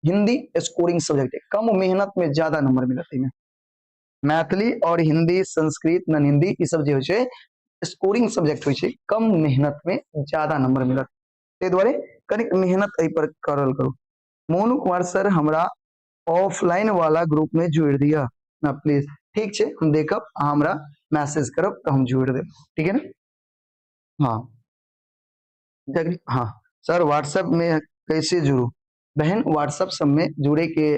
हिंदी स्कोरिंग सब्जेक्ट है, कम मेहनत में ज्यादा नंबर मिलत एहिमे। मैथिली और हिंदी, संस्कृत, नन हिंदी, ई सब जे होइ छै स्कोरिंग सब्जेक्ट होइ छै, कम मेहनत में ज्यादा नंबर मिलत, ताहि दुआरे कनिक मेहनत एहि पर करल करू। मोनू कुमार सर हमरा ऑफलाइन वाला ग्रुप में जोड़ि दिअ ना प्लीज। ठीक छै, हम देखब, अहाँ हमरा मैसेज करब तऽ हम जोड़ि देब, ठीक है ना? हाँ हाँ सर व्हाट्सएप में कैसे जुड़ू? बहन व्हाट्सएप सब में जुड़े के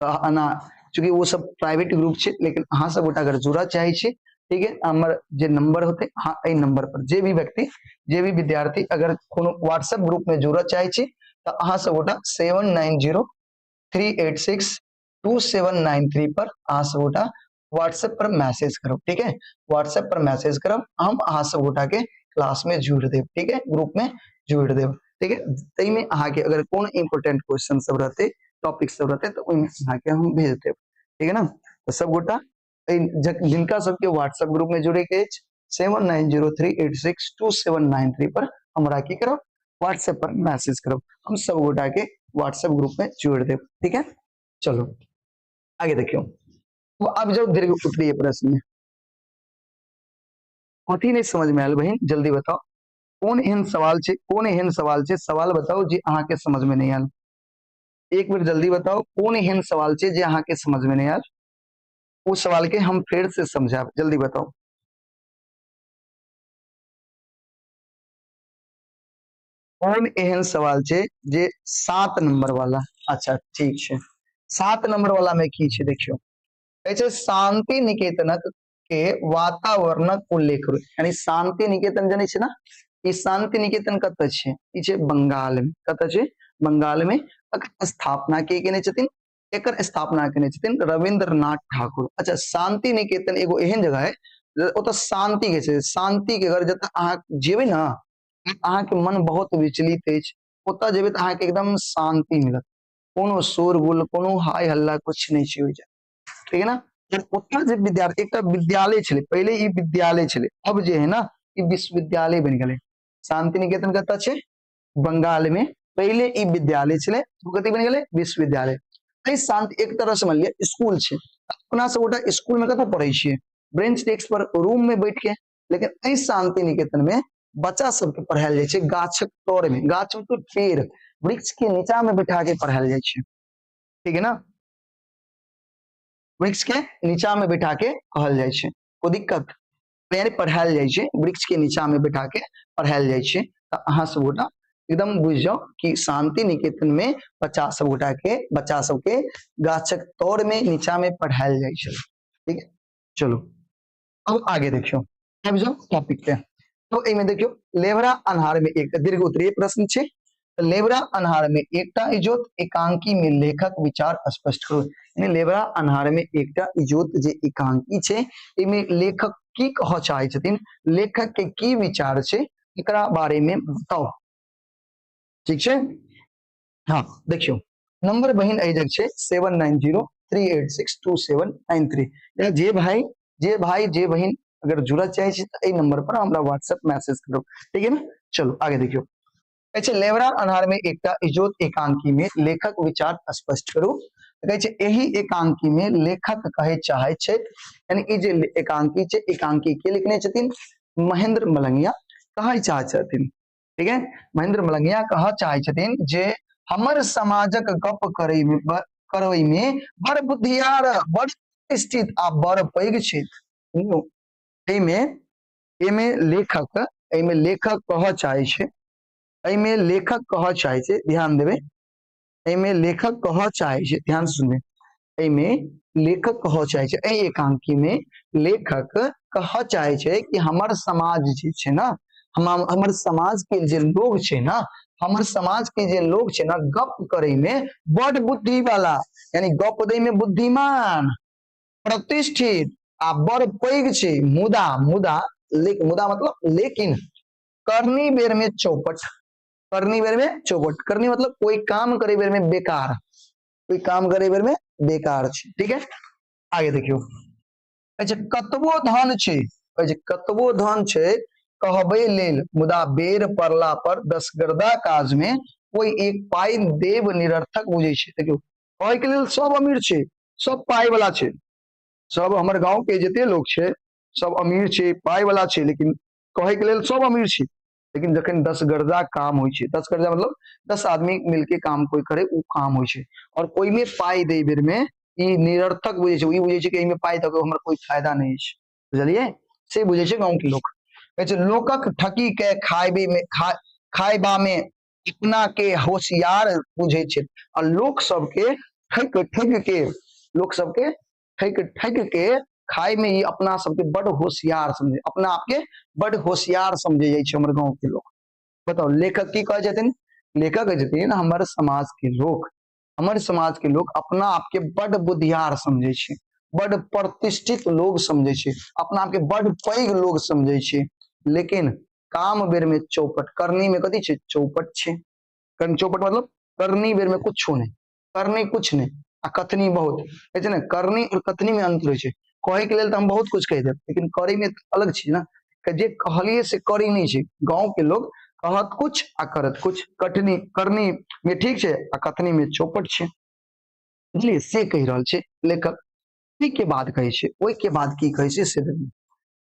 आना, चूँकि वो सब प्राइवेट ग्रुप छै, लेकिन अहाँ सब गोटा अगर जुड़ऽ चाहै छी, ठीक है, हमर जे नंबर होते, हाँ एहि नंबर पर जे भी व्यक्ति जे भी विद्यार्थी अगर कोनो व्हाट्सएप ग्रुप में जुड़ऽ चाहै छी तऽ अहाँ सब गोटा 7903862793 पर अहाँ सब गोटा व्हाट्सएप पर मैसेज करब, ठीक है? व्हाट्सएप पर मैसेज करब, हम अहाँ सब गोटा के क्लास में जोड़ देब, ठीक है? ग्रुप में जोड़ देब, ठीक है? ताहि में अहाँ के अगर कोनो इम्पोर्टेंट क्वेश्चन सब रहते, टॉपिक सब रहते, तो ओहिमे अहाँ के हम भेज देब, ठीक है ना? तो सब गोटा जिनका सबके व्हाट्सएप ग्रुप में जुड़े के अछि, 7903862793 पर हमरा की करब, व्हाट्सएप पर मैसेज करब, हम सब गोटा के व्हाट्सएप ग्रुप में जोड़ देब, ठीक है? चलो आगे देखियो, तो अब जाओ दीर्घ उत्तरीय प्रश्न में। कथी नहीं समझ में आयल बहिन, जल्दी बताओ, कोन एहन सवाल छै, कोन एहन सवाल छै, सवाल बताओ जे अहाँ के समझ में नहीं आयल। एक बेर जल्दी बताओ, कोन एहन सवाल छै जे अहाँ के समझ में नहीं आयल, ओ सवाल के हम फेर से समझाब, जल्दी बताओ। कोन एहन सवाल छै जे 7 नंबर वाला, अच्छा ठीक छै, 7 नंबर वाला में की छै देखियो, कहै छै शांति निकेतनक के वातावरणक उल्लेख करू। यानी शांति निकेतन जानै छै ना, ई शांति निकेतन कतऽ छै? ई छै बंगाल में। कतऽ छै? बंगाल में। एकर स्थापना के केने छथिन? एकर स्थापना केने छथिन रविंद्रनाथ ठाकुर। अच्छा, शांति निकेतन एगो एहन जगह है ओतऽ शांति के छै, शांति के घर, जतऽ अहाँ जेबै ना अहाँके मन बहुत विचलित अछि, ओतऽ जेबै तऽ अहाँके एकदम शांति मिलत, कोनो शोरगुल कोनो हाय हल्ला कुछ नहि छै ओहि जगह, ठीक है ना? ओतऽ जे विद्यार्थी, एकटा विद्यालय छलै पहिले, ई विद्यालय छलै, अब जे है ना ई विश्वविद्यालय बनि गेलै। शांति निकेतन कतऽ छै? बंगाल में। पहिले ई विद्यालय छलै, कथी बनि गेलै? विश्वविद्यालय। एहि शांति एक तरह से मान लिअ स्कूल छै, अपना सब गोटा स्कूल में कतऽ पढ़ै छियै? ब्रेंच डेस्क पर रूम में बैठ के। लेकिन एहि शांति निकेतन में बच्चा सबके पढ़ायल जाइ छै गाछक तर में, गाछ मतलब पेड़, वृक्ष के नीचा में बैठा के पढ़ायल जाइ छै, ठीक है ना? वृक्ष के नीचा में बैठा के कहल जाइ छै, कोई दिक्कत? यानी पढ़ायल जाइ छै, वृक्ष के नीचा में बैठा के पढ़ायल जाइ छै। तऽ अहाँ सब गोटा एकदम बुझि जाउ कि शांति निकेतन में बच्चा सब गोटा के, बच्चा सबके गाछक तर में नीचा में पढ़ायल जाइ छै, ठीक है? चलू अब आगे देखियो, आबि जाउ टॉपिक पे। तो एहिमे देखियो लेबरा अन्हार में एक दीर्घ उत्तरीय प्रश्न छै। लेबरा अन्हार में एकटा इजोत एकांकी में लेखक विचार स्पष्ट करू। यानी लेबरा अन्हार में एकटा इजोत जे एकांकी छै, एहिमे लेखक की कहऽ चाहै छथिन, लेखक के की विचार छै, एकरा बारे में बताउ, ठीक छै? हाँ देखियो नंबर बहिन एहि जग छै 7903862793। या जे भाई, जे भाई जे बहिन अगर जुड़ऽ चाहे छी तऽ एहि नंबर पर हमरा व्हाट्सएप मैसेज करू, ठीक है ना? चलो आगे देखियो, कहै छै लेवरा अन्हार में एकटा इजोत एकांकी में लेखक विचार स्पष्ट करू। कहै छै एहि एकांकी में लेखक कहै चाहै छथि, यानी ई जे एकांकी छै, एकांकी के लिखने छथिन महेंद्र मलंगिया, कहै चाहै छथिन, ठीक है? महेंद्र मलंगिया कहऽ चाहै छथिन जे हमर समाजक गप करै करबै में बड़ बुद्धियार, बड़ प्रतिष्ठित आ बड़ पैघ छथि। एहिमे एहिमे लेखक, एहिमे लेखक कहऽ चाहै छै, एहिमे लेखक कहऽ चाहै छै, ध्यान देबै, एहिमे लेखक कहऽ चाहै छै, ध्यान सुनबै, एहिमे लेखक कहऽ चाहै छै, एहि एकांकी मे लेखक कहऽ चाहै छै कि हमर समाज जे छै ना, हमर समाज के जे लोग छै ना, हमर समाज के जे लोग छै ना, गप करे में बड़ बुद्धि वाला, यानी गप दै में बुद्धिमान, प्रतिष्ठित आ बड़ पैघ छै, मुदा, मुदा, लेकिन, मुदा मतलब लेकिन, करनी बेर में चौपट, करनी बेर में चौपट, करनी मतलब कोई काम करे बेर में बेकार, कोई काम करे बेर में बेकार छै, ठीक है? आगे देखियो, कहै छै कतबो धन छै, कहै छै कतबो धन छै कहबै लेल, मुदा बेर पड़ला पर दसगरदा काज में कोई एक पाई देव निरर्थक बुझै छै। देखियो कहै के लेल सब अमीर छै, सब पाई वाला छै, सब हमर गांव के जते लोग छै सब अमीर छै, पाई वाला छै, लेकिन कहै के लेल सब अमीर छै, लेकिन जखन 10 गर्जा काम होइ छै, 10 गर्जा मतलब 10 आदमी मिलके काम कोइ करे, ओ काम होइ छै, और ओहिमे पाइ दै बेर में ई निरर्थक बुझै छै, ई बुझै छै कि एहिमे पाइ दऽ के हमर कोइ फायदा नहि अछि, बुझलियै? से बुझै छै गाँव के लोक। कहै छै लोकक ठकी के खायबे में खायबा में अपना के होशियार बुझै छै, आ लोक सबके ठकि ठकि के, लोक सबके ठकि ठकि के खाय में ई अपना सबके बड होशियार समझे, अपना आपके बड होशियार समझे जाइ छै हमर गाँव के लोक। बताउ लेखक की कहै छथिन? लेखक कहै छथिन हमर समाज के लोक, हमर समाज के लोक अपना आपके बड बुद्धियार समझे छै, बड प्रतिष्ठित लोग समझे छै, अपना आपके बड पैघ लोग समझे छै, लेकिन काम बेर में चौपट, करनी में कथी छै? चौपट छै। करनी चौपट मतलब करनी बेर में कुछो नहीं, करनी कुछ नहीं आ कथनी बहुत। कहै छै ने करनी और कथनी में अंतर होइ छै। कहै के लेल तऽ हम बहुत कुछ कहि देब, लेकिन करै में अलग छै ने, जे कहलिए से करी नहीं छै। गाँव के लोग कहत कुछ आ करत कुछ, कटनी करनी में ठीक छै आ कथनी में चौपट छै, बुझलियै? से कहि रहल छै लेखक। ओहि के बाद कहै छै, ओहि के बाद की कहै छै से देखू,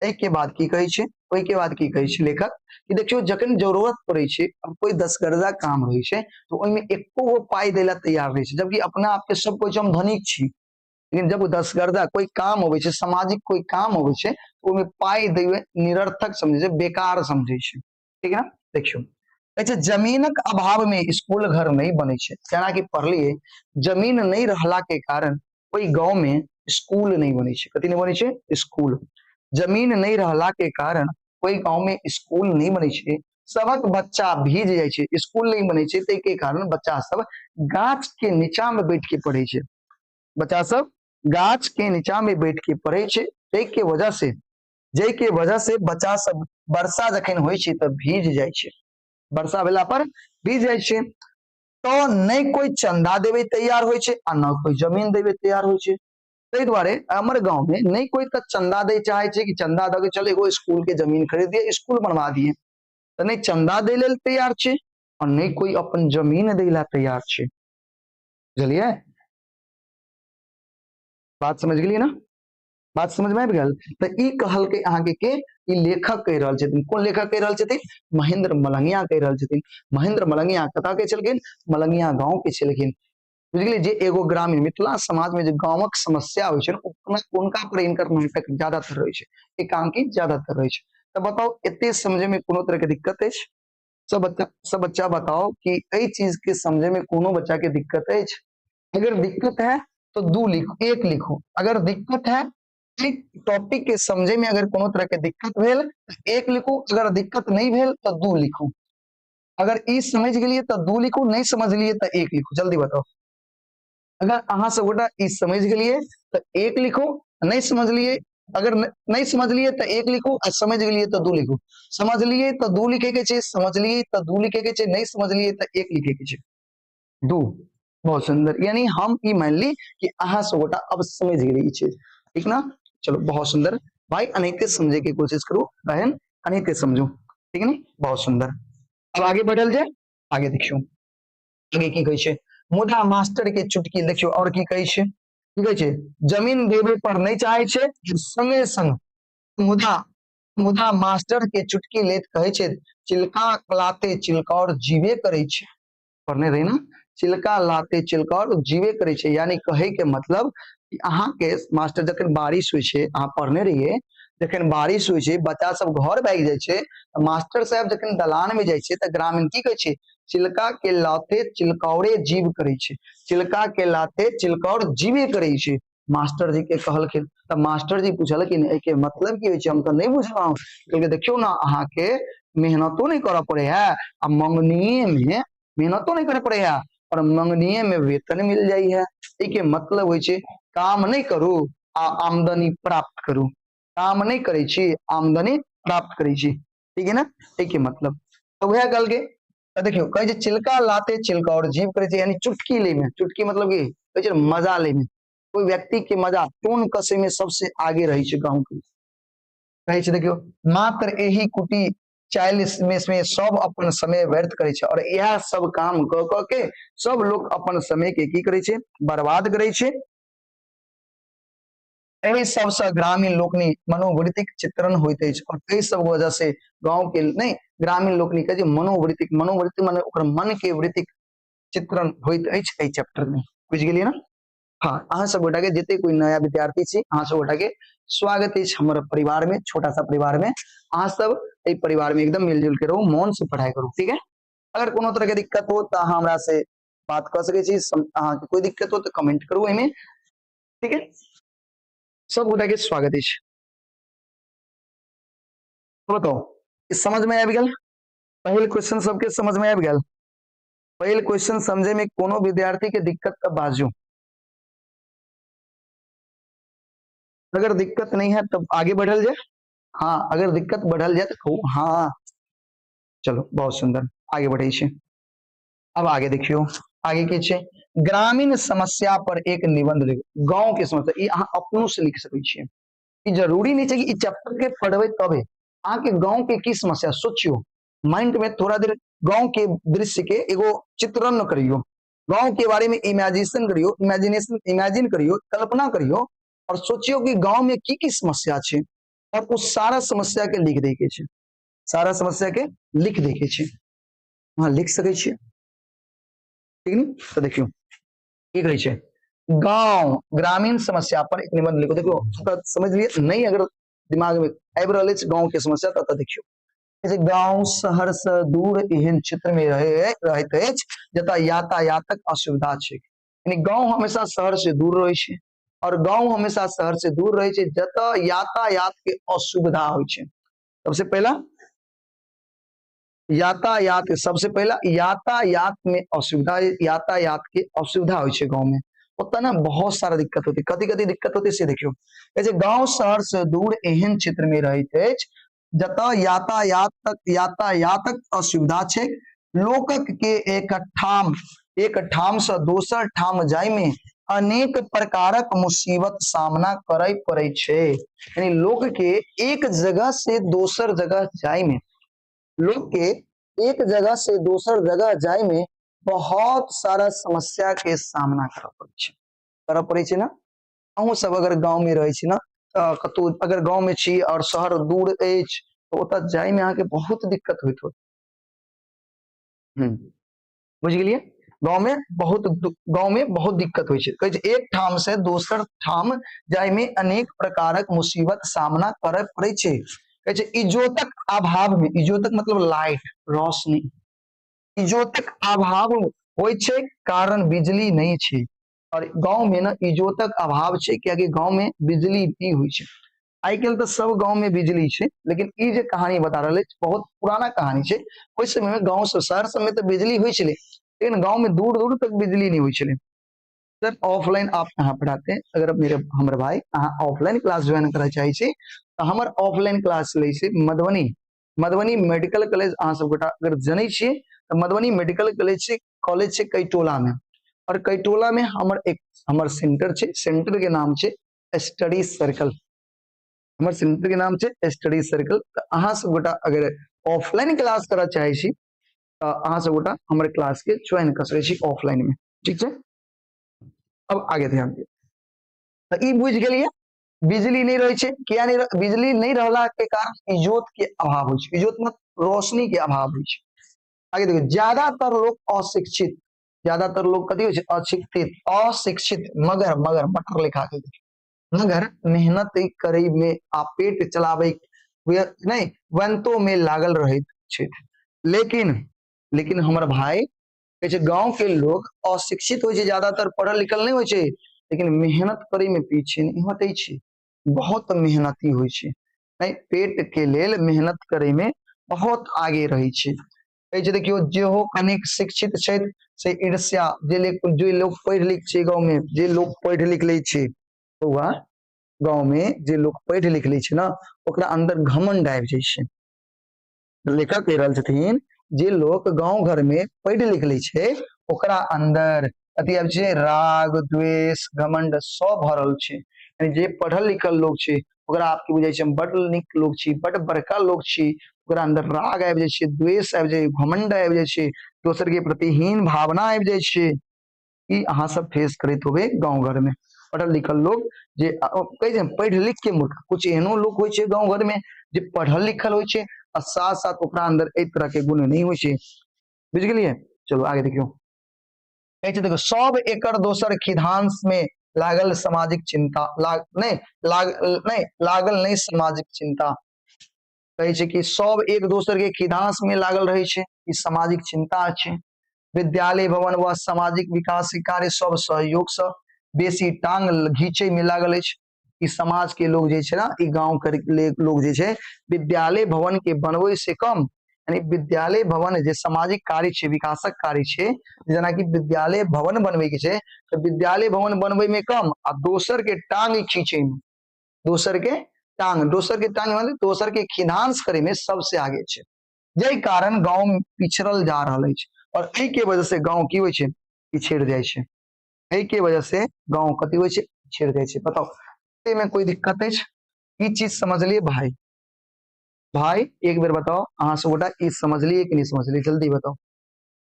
एहि के बाद की कहै छै, ओहि के बाद की कहै छै लेखक कि देखियौ जखन जरूरत पड़ै छै, कोई 10 गर्जा काम रहै छै, तऽ ओहिमे एको गो पाइ दै लए तैयार रहै छै, जबकि अपना आपके सब कोइ हम धनिक छी, लेकिन जब 10 गर्जा कोई काम अबै छै, सामाजिक कोई काम अबै छै, तऽ ओहिमे पाइ दै निरर्थक समझै छै, बेकार समझै छै, ठीक है ना? देखियौ कहै छै जमीनक अभाव में स्कूल घर नहीं बनै छै। जेनाकि पढ़लियै जमीन नहीं रहला के कारण ओहि गाँव में स्कूल नहीं बनै छै। कथी नहीं बनै छै? स्कूल। जमीन नहीं रहला के कारण ओहि गाँव में स्कूल नहीं बनै छै, सबक बच्चा भीज जाइ छै, स्कूल नहीं बनै छै ताहि के कारण बच्चा सब गाछ के नीचा में बैठ के पढ़ै छै, बच्चा सब गाछ के नीचा में बैठ के पढ़ै छै, ताहि के वजह से, जाहि के वजह से बच्चा सब वर्षा जखन होइ छै तऽ भीज जाइ छै, वर्षा भेला पर भीज जाइ छै, तऽ नहि कोइ चंदा देवे तैयार होइ छै आ न कोइ जमीन देवे तैयार होइ छै। ताहि दुआरे हमर गाँव में नहि कोइ तऽ चंदा दै चाहे छै कि चंदा दऽ के चल एगो स्कूल के जमीन खरीद दिए, स्कूल बनवा दिए, तऽ नहि चंदा दै लेल तैयार छै और नहि कोइ अपन जमीन दै ला तैयार छै, बुझलियै? बात समझ गेलियै ना? बात समझ में आबि गेल? तऽ ई कहलकै अहाँके के ई लेखक कहि रहल छथिन। कोन लेखक कहि रहल छथिन? महेंद्र मलंगिया कहि रहल छथिन। महेंद्र मलंगिया कतऽ के छलखिन? मलंगिया गाँव के छलखिन, बुझि गेलियै? जे एगो ग्रामीण मिथिला समाज में जे गाँवक समस्या होइ छै हुनका पर हिनकर नाटक ज्यादातर रहै छै, एकांकी ज्यादातर रहै छै। तऽ बताउ एते समझे में कोनो तरह के दिक्कत अछि? सब बच्चा बताओ कि एहि चीज के समझे में कोनो बच्चा के दिक्कत अछि? अगर दिक्कत है तो 2 लिखो, 1 लिखो। अगर दिक्कत है टॉपिक के समझे में अगर कोनो तरह के दिक्कत भेल तो 1 लिखू, अगर दिक्कत नहीं भेल तो 2 लिखू। अगर ई समझ गेलिए तो 2 लिखू, नहीं समझलिए तो 1 लिखू। जल्दी बताओ, अगर अहाँ सब गोटा ई समझ गेलिए तो 1 लिखू, नहीं समझलिए, अगर नहीं समझलिए तो 1 लिखू, आ समझ गेलिए तो 2 लिखू। समझलिए तो 2 लिखे के छै, समझलिए तो 2 लिखे के छै, नहीं समझलिए तो 1 लिखे के छै। 2, बहुत सुंदर। यानी हम ई मान ली कि अहाँ सब गोटा अब समझ गेलिए ई चीज, ठीक ना? चलो बहुत सुंदर भाई, अनहिते समझे के कोशिश करू बहन, अनहिते समझू, ठीक है? बहुत सुंदर। अब आगे बढ़ल जाए, आगे देखियो आगे की कहै छै। मुदा मास्टर के चुटकी देखियो और की कहै छै, की कहै छै? जमीन देवे पर नहीं चाहे छै, संगे संग मुदा मुदा मास्टर के चुटकी लेत कहै छै चिलका लाते चिलकौर जीवे करै छै। पढ़ने रही ना, चिलका लाते चिलकौर जीवे करै छै। यानी कहै के मतलब कि अहाँ के मास्टर जखन बारिश होइ छै, अहाँ पढ़ने रहियै, जखन बारिश होइ छै बच्चा सब घर भागि जाइ छै, तऽ मास्टर साहब जखन दलान में जाइ छै तऽ ग्रामीण की कहै छै? चिलका के लाते चिलकौरे जीव करै छै, चिलका के लाते चिलकौर जीवे करै छै। मास्टर जी के कहलखिन तऽ मास्टर जी पुछलखिन एहि के मतलब की होइ छै, हम तऽ नहि बुझलहुँ। कहलकै देखियौ ने अहाँके मेहनतो नहि करऽ पड़े है आ मंगनिये में मेहनतो नहीं करे पड़े है और मंगनिये में वेतन मिल जाइ है। एहि के मतलब होइ छै काम नहि करू आ आमदनी प्राप्त करू, काम नहि करै छी आमदनी प्राप्त करै छी, ठीक है ना? एहि के मतलब तऽ वएह कहलकै। तऽ देखियौ कहै छै चिलका लाते चिलका और जीव करै छै, यानी चुटकी लै में, चुटकी मतलब की कहै छै मजा लै में, कोई व्यक्ति के मजा टोन कसे में सबसे आगे रहै छै गाँव के। कहै छै देखियौ मात्र एहि कुटी चालि में सब अपन समय व्यर्थ करै छै और इएह सब काम कऽ कऽ के सब लोग अपन समय के की करै छै? बर्बाद करै छै। एहि सबसँ ग्रामीण लोकनि मनोवृत्तिक चित्रण होइत अछि और एहि सब वजह से गांव के नहीं ग्रामीण लोकनि के जे मनोवृत्तिक, मनोवृत्ति माने ओकर मन के वृत्तिक चित्रण होइत अछि एहि चैप्टर में। बुझि गेलियै ना? हाँ, अहाँ सब गोटा के जते कोई नया विद्यार्थी छी, अहाँ सब गोटा के स्वागत अछि हमर परिवार में, छोटा सा परिवार में। अहाँ सब एहि परिवार में एकदम मिलजुल के रहू, मन से पढ़ाई करू, ठीक है? अगर कोनो तरह के दिक्कत हो तो अहाँ हमरा से बात कऽ सकै छी, अहाँ के कोई दिक्कत हो तो कमेंट करू एहिमे, ठीक है? सब गोटा के स्वागत अछि। तो बताओ, समझ में आबि गेल? पहिल क्वेश्चन सबके समझ में आबि गेल? पहिल क्वेश्चन समझे में कोनो विद्यार्थी के दिक्कत तब बाजू, अगर दिक्कत नहीं है तब आगे बढ़ल जाए। हाँ, अगर दिक्कत बढ़ल जाए तो कहू हाँ। चलो बहुत सुंदर, आगे बढ़े छी। अब आगे देखियो, आगे की छै, ग्रामीण समस्या पर एक निबंध लिखू। गांव के समस्या ई अहाँ अपनो से लिख सकै छियै, ई जरूरी नहीं छै कि ई चैप्टर के पढ़बै तबे। अहाँ के गांव के की समस्या सोचियो, माइंड में थोड़ा देर गांव के दृश्य के एगो चित्रण करियो, गांव के बारे में इमेजिनेशन करियो, इमेजिनेशन इमेजिन करियो, कल्पना करियो और सोचियो कि गांव में की की समस्या छै और उस सारा समस्या के लिख दै के छै, सारा समस्या के लिख दै के छै। अहाँ लिख सकै छियै, ठीक नी? तो देखियो की कहै छै, गांव ग्रामीण समस्या पर एक निबंध लिखो। देखियो तो समझ लिए नहीं, अगर दिमाग में आबि रहल अछि गांव के समस्या तो देखियो जैसे गांव शहर से दूर एहन क्षेत्र में रहैत अछि जतऽ यातायातक असुविधा छै। यानी गांव हमेशा शहर से दूर रहै छै और गांव हमेशा शहर से दूर रहै छै जतऽ यातायात के असुविधा होइ छै। सबसे पहला यातायात, सबसे पहला यातायात में असुविधा, यातायात के असुविधा होइ छै गांव में, ओतऽ ने बहुत सारा दिक्कत होती। कथी कथी दिक्कत होती से देखियो, जैसे गांव शहर से दूर एहन क्षेत्र में रहैत अछि जतऽ यातायातक असुविधा छै, लोकक के एक ठाम से दोसर ठाम जाय में अनेक प्रकारक मुसीबत सामना करय पड़ै छै। यानी लोक के एक जगह से दोसर जगह जाय में, लोक के एक जगह से दोसर जगह जाय में बहुत सारा समस्या के सामना करय पड़ै छै, करय पड़ै छै ना? अहूँ सब अगर गाँव में रहै छी ना, तऽ कतौ अगर गाँव में छी और शहर दूर अछि तऽ ओतऽ जाय में अहाँके बहुत दिक्कत होइत होत। बुझि गेलियै? गाँव में बहुत दिक्कत होइ छै। कहै छै एक ठाम से दोसर ठाम जाय में अनेक प्रकारक मुसीबत सामना करय पड़ै छै। कहै छै इजोतक अभाव में, इजोतक मतलब लाइट, रोशनी, इजोतक अभाव होइ छै कारण बिजली नहीं छै। और गाँव में ना इजोतक अभाव छै कियाकि गाँव में बिजली नहीं होइ छै। आइ काल्हि तऽ सब गाँव में बिजली छै, लेकिन ई जे कहानी बता रहल अछि बहुत पुराना कहानी छै। ओहि समय में गाँव से शहर सब में तऽ बिजली होइ छलै, लेकिन गाँव में दूर दूर तक बिजली नहीं होइ छलै। सर ऑफलाइन आप कहाँ पढ़ाते हैं? अगर हमर भाई अहाँ ऑफलाइन क्लास ज्वाइन करऽ चाहै छी तऽ हमर ऑफलाइन क्लास लै छै मधुबनी, मधुबनी मेडिकल कॉलेज। अहाँ सब गोटा अगर जनै छियै तऽ मधुबनी मेडिकल कॉलेज छै, कॉलेज छै कैटोला में, और कैटोला में हमर सेंटर छै, सेंटर के नाम छै स्टडी सर्कल। हमर सेंटर के नाम छै स्टडी सर्कल। तऽ अहाँ सब गोटा अगर ऑफलाइन क्लास करऽ चाहै छी तऽ अहाँ सब गोटा हमर क्लास के ज्वाइन कऽ सकै छी ऑफलाइन में, ठीक छै? अब आगे ध्यान दियौ। तऽ ई बुझि गेलियै बिजली नहि रहै छै, किया नहि बिजली नहि रहला के कारण इजोत के अभाव होइ छै, इजोत मतलब रोशनी के अभाव होइ छै। आगे देखियौ, ज्यादातर लोग अशिक्षित, ज्यादातर लोग कथी होइ छै? अशिक्षित, अशिक्षित मगर, मगर मटर लिखा के देखियौ, मगर मेहनत करै में आ पेट चलाबै नहीं वंतो में लागल रहैत छथि। लेकिन हमर भाई कहै छै गांव के लोग अशिक्षित होइ छै, ज्यादातर पढ़ल लिखल नहीं होइ छै, लेकिन मेहनत करै में पीछे नहीं हटै छै, बहुत मेहनती होइ छै, नहीं पेट के लेल मेहनत करै में बहुत आगे रहै छै। कहै छै देखियौ, जेहो कनिक शिक्षित छथि से ईर्ष्या, जे लोग पढ़ि लिख छै गाँव में, जे लोग पढ़ि लिख लै छै बौआ, गाँव में जे लोग पढ़ि लिख लै छै ना, ओकरा अंदर घमंड आबि जाइ छै। लेखक कहि रहल छथिन जे लोक गाँव घर में पढ़ि लिख लै छै ओकरा अंदर अथी आबि छै, राग द्वेष घमंड सब भरल छै। यानी जे पढ़ल लिखल लोग छै ओकरा आपके बुझाइ छै हम बड नीक लोग छी, बड बड़का लोग छी, ओकरा अंदर राग आबि जाइ छै, द्वेष आबि जाइ छै, घमंड आबि जाइ छै, दोसर के प्रति हीन भावना आबि जाइ छै। ई अहाँ सब फेस करैत होबै गाँव घर में। पढ़ल लिखल लोक जे कहै छै पढ़ि लिख के मूर्ख। कुछ एहनो लोक होइ छै गाँव घर में जे पढ़ल लिखल होइ छै आ साथ साथ ओकरा अंदर एहि तरह के गुण नहि होइ छै। बुझि गेलियै? चलू आगे देखियौ। कहै छै देखो, सब एकर दोसर खिधांश में लागल सामाजिक चिंता लाग नहि लाग नहि लागल नहि सामाजिक चिंता। कहै छै कि सब एक दोसर के खिधांश में लागल रहै छै, ई सामाजिक चिंता छै। विद्यालय भवन व सामाजिक विकास के कार्य सब सहयोग से बेसी टांग घींचे में लागल अछि। ई समाज के लोग जे छै ने, ई गांव के लोग जे छै विद्यालय भवन के बनबै से कम, यानी विद्यालय भवन जे सामाजिक कार्य छै, विकासक कार्य छै, जेनाकि विद्यालय भवन बनबै के छै, तऽ विद्यालय भवन बनबै में कम आ दोसर के टांग खींचे में, दोसर के टांग, दोसर के टांग मतलब दोसर के खिधांस करे में सबसे आगे छै, जाहि कारण गांव पिछड़ल जा रहल अछि। और एहि के वजह से गांव की होइ छै, पिछड़ जाइ छै। एहि के वजह से गांव कथी होइ छै, पिछड़ जाइ छै। बताउ एहिमे कोई दिक्कत अछि? ई चीज समझलिए भाई? भाई एक बेर बताओ अहाँ सब गोटा ई समझलिए कि नहीं समझलिए? जल्दी बताओ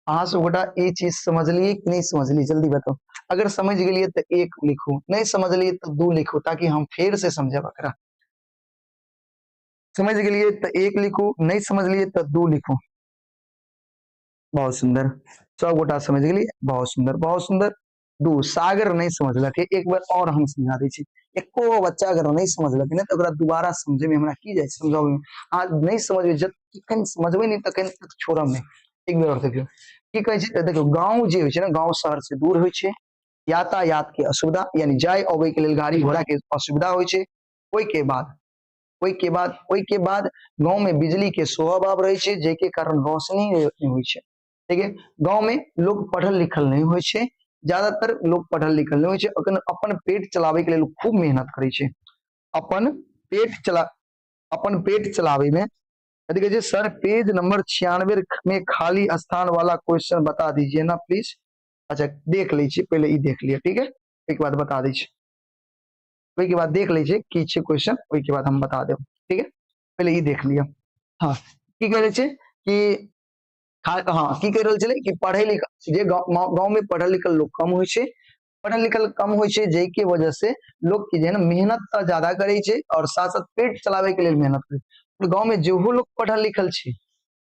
अहाँ सब गोटा ई चीज समझलिए कि नहीं समझलिए? जल्दी बताओ। अगर समझ गेलिए तो एक लिखू, नहीं समझलिए तो दू लिखू, ताकि हम फिर से समझब एकरा। समझ गेलिए तो एक लिखू, नहीं समझलिए तो दू लिखू। बहुत सुंदर, सब गोटा समझ गेलिए, बहुत सुंदर, बहुत सुंदर। दू सागर नहीं समझलक, एक बार और हम समझा दै छी। एको बच्चा अगर नहीं समझलक ने तो ओकरा दोबारा समझे में हमरा की जाय, समझाबै में अहाँ नहीं समझबै, जब तखन समझबै नहीं तखन तक छोड़ब नहीं। एक बेर और देखियौ की कहै छै। देखियौ गाँव जे होइ छै ने, गाँव शहर से दूर होइ छै, यातायात के असुविधा, यानी जाय अबै के लेल गाड़ी घोड़ा के असुविधा होइ छै। ओहि के बाद गाँव में बिजली के सेहो अभाव रहै छै, जाहिके कारण रोशनी नहि होइ छै। ठीक है, गाँव में लोग पढ़ल लिखल नहीं होइ छै, ज्यादातर लोग पढ़ल लिखल नहीं होइ छै। अखन अपन पेट चलाबै के लेल खूब मेहनत करै छै। अपन पेट चलाबै में कथी कहै छै। सर पेज नंबर 96 में खाली स्थान वाला क्वेश्चन बता दीजिए ना प्लीज। अच्छा देख लै छी, पहिले ई देख लिअ, ठीक है, ओहिके बाद बता दै छी। ओहिके बाद देख लै छी की छै क्वेश्चन, ओहिके बाद हम बता देब, ठीक है, पहिले ई देख लिअ। हाँ की कहै छै कि हाँ की कहि रहल छलै कि पढ़ै लिख जे गाँव में पढ़ल लिखल लोग कम होइ छै, पढ़ल लिखल कम होइ छै, जाहिके वजह से लोग की जे है ना मेहनत तऽ ज्यादा करै छै और साथ साथ पेट चलाबै के लेल मेहनत करै छै। गाँव में जेहो लोग पढ़ल लिखल छै,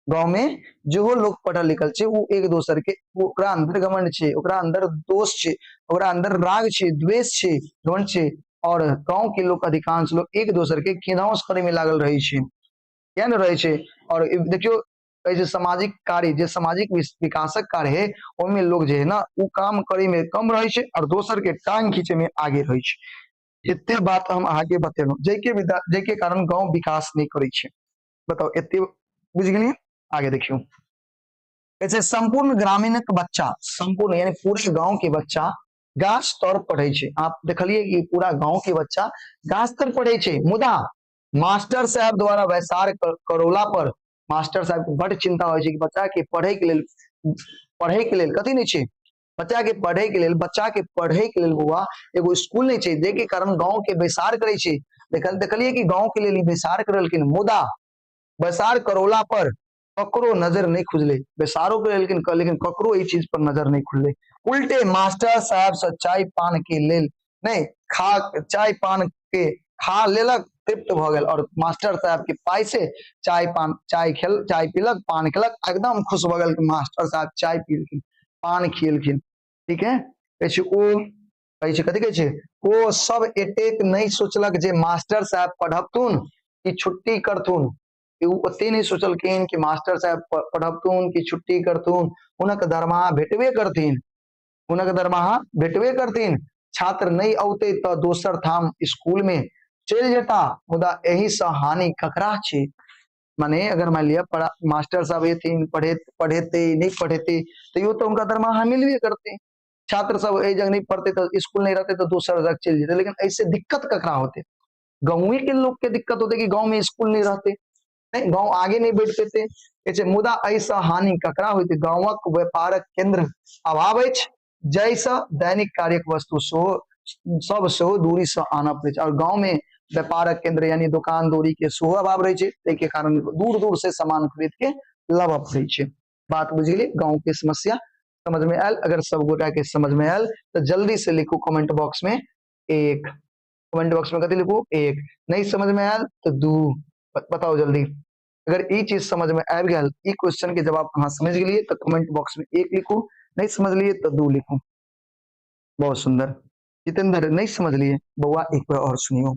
गाँव में जेहो लोग पढ़ल लिखल छै, ओ एक दोसर के ओकरा अंदर घमंड छै, ओकरा अंदर दोष छै, ओकरा अंदर राग छै, द्वेष छै, घमंड छै। और गाँव के लोग अधिकांश लोग एक दोसर के खिधांस करे में लागल रहै छै, किया ने रहै छै। और देखियौ कहै छै सामाजिक कार्य जे सामाजिक विकासक कार्य है, ओहिमे लोग जे है ना ओ काम करे में कम रहै छै और दोसर के टांग खींचे में आगे रहै छै। एते बात हम अहाँके बतेलहुँ, जाहिके कारण गाँव विकास नहि करै छै। बताउ एते बुझि गेलियै? आगे देखियौ कहै छै सम्पूर्ण ग्रामीणक बच्चा, सम्पूर्ण यानी पूरे गाँव के बच्चा गाछ तर पढ़ै छै। आप देखलियै कि पूरा गाँव के बच्चा गाछ तर पढ़ै छै, मुदा मास्टर साहब द्वारा बैसार करौला पर मास्टर साहब के बड चिंता होइ छै कि बच्चा के पढ़े के लेल, पढ़े के लेल कथी नहि छै, बच्चा के पढ़े के लेल, बच्चा के पढ़े के लेल बौआ एगो स्कूल नहि छै, जाहिके कारण गाँव के बैसार करै छै। देखलियै कि गाँव के लेल ई बैसार करलखिन, मुदा बैसार करौला पर ककरो नजर नहि खुजलै। बैसारो करेलखिन लेकिन ककरो ई चीज पर नजर नहि खुजलै। उल्टे मास्टर साहब से चाय पान के लेल नहि खा, चाय पान के खा लेलक, तृप्त भऽ गेल और मास्टर साहब के पाइ से चाय पान, चाय खेल, चाय पीलक, पान खेलक, एकदम खुश भऽ गेल कि मास्टर साहब चाय पीलखिन, पान खियलखिन। ठीक है, कहै छै ओ, कहै छै कथी कहै छै, ओ सब एतेक नहि सोचलक जे मास्टर साहब पढ़बथुन कि छुट्टी करथुन। ओ ओते नहि सोचलखिन कि मास्टर साहब पढ़बथुन कि छुट्टी करथुन, हुनक दरमाहा भेटबे करथिन, हुनक दरमाहा भेटबे करथिन। छात्र नहि औते तऽ दोसर ठाम स्कूल में चलि जेता, मुदा एहि सँ हानि ककरा छै। माने अगर मान लिअ मास्टर साहब एथिन पढ़ेते नहि पढ़ेते तैयो तऽ हुनका दरमाहा मिलबे करतै। छात्र सब एहि जगह नहि पढ़ते तऽ स्कूल नहि रहते तऽ दोसर जगह चलि जेतै, लेकिन एहिसे दिक्कत ककरा होते? गाँवे के लोग के दिक्कत होते कि गाँव में स्कूल नहीं रहते, नहीं गाँव आगे नहीं बढ़ पेते। कहै छै मुदा एहिसँ हानि ककरा होते? गाँवक व्यापारक केंद्र अभाव अछि, जाहिसँ दैनिक कार्यक वस्तु सेहो सब सेहो दूरी से आनऽ पड़ै छै। और गाँव में व्यापारक केंद्र यानी दोकान दौरी के सेहो अभाव रहै छै, ताहिके कारण दूर दूर से सामान खरीद के लाबऽ पड़ै छै। बात बुझि गेलियै? गाँव के समस्या समझ में आयल? अगर सब गोटा के समझ में आयल तऽ जल्दी से लिखू कमेंट बॉक्स में। एक। कमेंट बॉक्स में कथी लिखू? एक। नहीं समझ में आयल तो 2। बताओ जल्दी। अगर ई चीज समझ में आबि गेल, ई क्वेश्चन के जवाब अहाँ समझ गेलियै तो कमेंट बॉक्स में 1 लिखू, नहीं समझलियै तो 2 लिखू। बहुत सुंदर जितेंद्र, नहीं समझलिए बौआ, एक बार और सुनियो।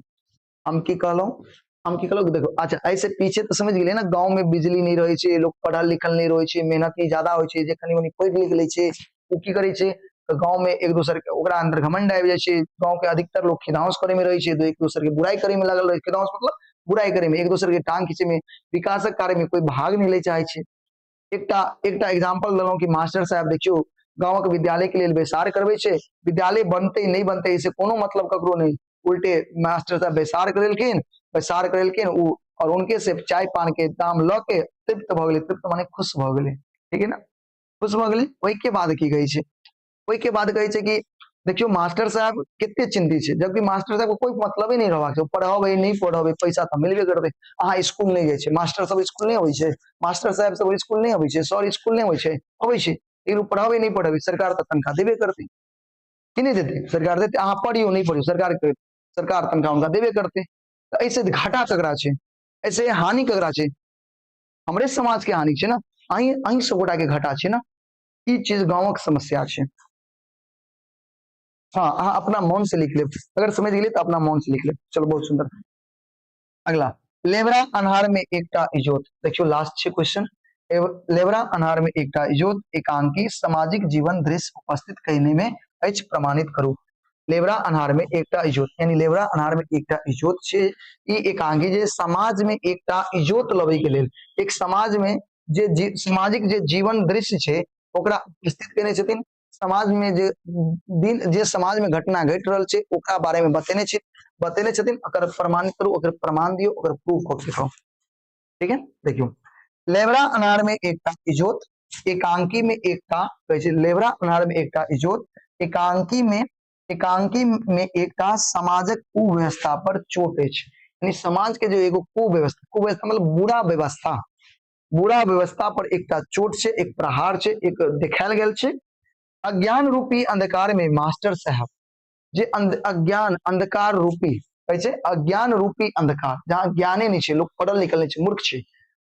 हम की कहलहुँ, हम की कहलहुँ, देखो अच्छा ऐसे पीछे तो समझ गेलियै ना, गाँव में बिजली नहीं रहै छै, लोग पढ़ल लिखल नहीं रहै छै, मेहनत नहीं ज्यादा होइ छै, जे कनि मनि पढ़ि लिख लै छै ओ की करै छै तऽ गाँव में एक दोसर के ओकरा अंदर घमंड आबि जाइ छै। गाँव के अधिकतर लोग खिदांस करे में रहै छै, एक दोसर के बुराई करे में लागल रहै छै। खिदांस मतलब बुराई करे में, एक दोसर के टांग खींचे में, विकासक कार्य में कोई भाग नहीं लै चाहे छै। एकटा एकटा एग्जाम्पल देलहुँ कि मास्टर साहब देखियौ गाँवक विद्यालय के लेल बैसार करबै छै, विद्यालय बनतै नहि बनतै से कोनो मतलब ककरो नहि, उल्टे मास्टर साहब बैसार करेलखिन, बैसार करेलखिन ओ और उनके से चाय पान के दाम लऽ के तृप्त भऽ गेलै। तृप्त माने खुश भऽ गेलै, ठीक है ना, खुश भऽ गेलै। ओहिके बाद की कहै छै, ओहिके बाद कहै छै कि देखियौ मास्टर साहब कते चिंतित छै, जबकि मास्टर साहब के कोई मतलबे नहीं रहबाक छै, पढ़ेबै नहि पढ़ेबै पैसा तऽ मिलबे करतै। अहाँ स्कूल नहि जाइ छै, मास्टर सब स्कूल नहि अबै छै, मास्टर साहब सब स्कूल नहि अबै छै, सर स्कूल नहि अबै छै, अबै छै, लेकिन ओ पढ़ेबै नहि पढ़ेबै, सरकार तऽ तनख्वाह देबे करतै कि नहि देतै? सरकार देतै, अहाँ पढ़ियौ नहि पढ़ियौ, सरकार के सरकार तनख्वाह हुनका देबे करतै। तऽ एहिसँ घाटा ककरा छै, एहिसँ हानि ककरा छै? हमरे समाज के हानि छै ना, अहीं अहीं सब गोटा के घाटा छै ना। ई चीज गाँवक समस्या छै। हाँ अहाँ अपना मन से लिख लेब, अगर समझ गेलियै तऽ अपना मन से लिख लेब। चलो बहुत सुंदर। अगला, लेबरा अन्हार में एकटा इजोत। देखियौ लास्ट छै क्वेश्चन, लेबरा अन्हार में एकटा इजोत एकांकी सामाजिक जीवन दृश्य उपस्थित कयने में अछि, प्रमाणित करू। लेबरा अन्हार में एकटा इजोत, यानी लेबरा अन्हार में एकटा इजोत छै, ई एकांकी जे समाज में एकटा इजोत लबै के लेल, एक समाज में जे सामाजिक जे जीवन दृश्य छै ओकरा उपस्थित केने छथिन, समाज में जे दिन जे समाज में घटना घटि रहल छै ओकरा बारे में बतेने छै, बतेने छथिन। अगर प्रमाणित करू, ओकर प्रमाण दियौ, ओकर प्रूफ कऽ के दिखाउ, ठीक है। देखियौ लेबरा अनार में एकटा इजोत एकांकी में एकटा कहै छै, लेबरा अनार में एकटा इजोत एकांकी में, एकांकी में एकटा समाजक कुव्यवस्था पर चोट अछि, यानी समाज के जो एगो कुव्यवस्था, कुव्यवस्था मतलब बुरा व्यवस्था, बुरा व्यवस्था पर एकटा चोट छै, एक प्रहार छै, एक देखायल गेल छै। अज्ञान रूपी अंधकार में मास्टर साहब जे अज्ञान अंधकार रूपी कहै छै, अज्ञान रूपी अंधकार, जहाँ ज्ञाने नहि छै, लोक पढ़ल लिखल नहि छै, मूर्ख छै,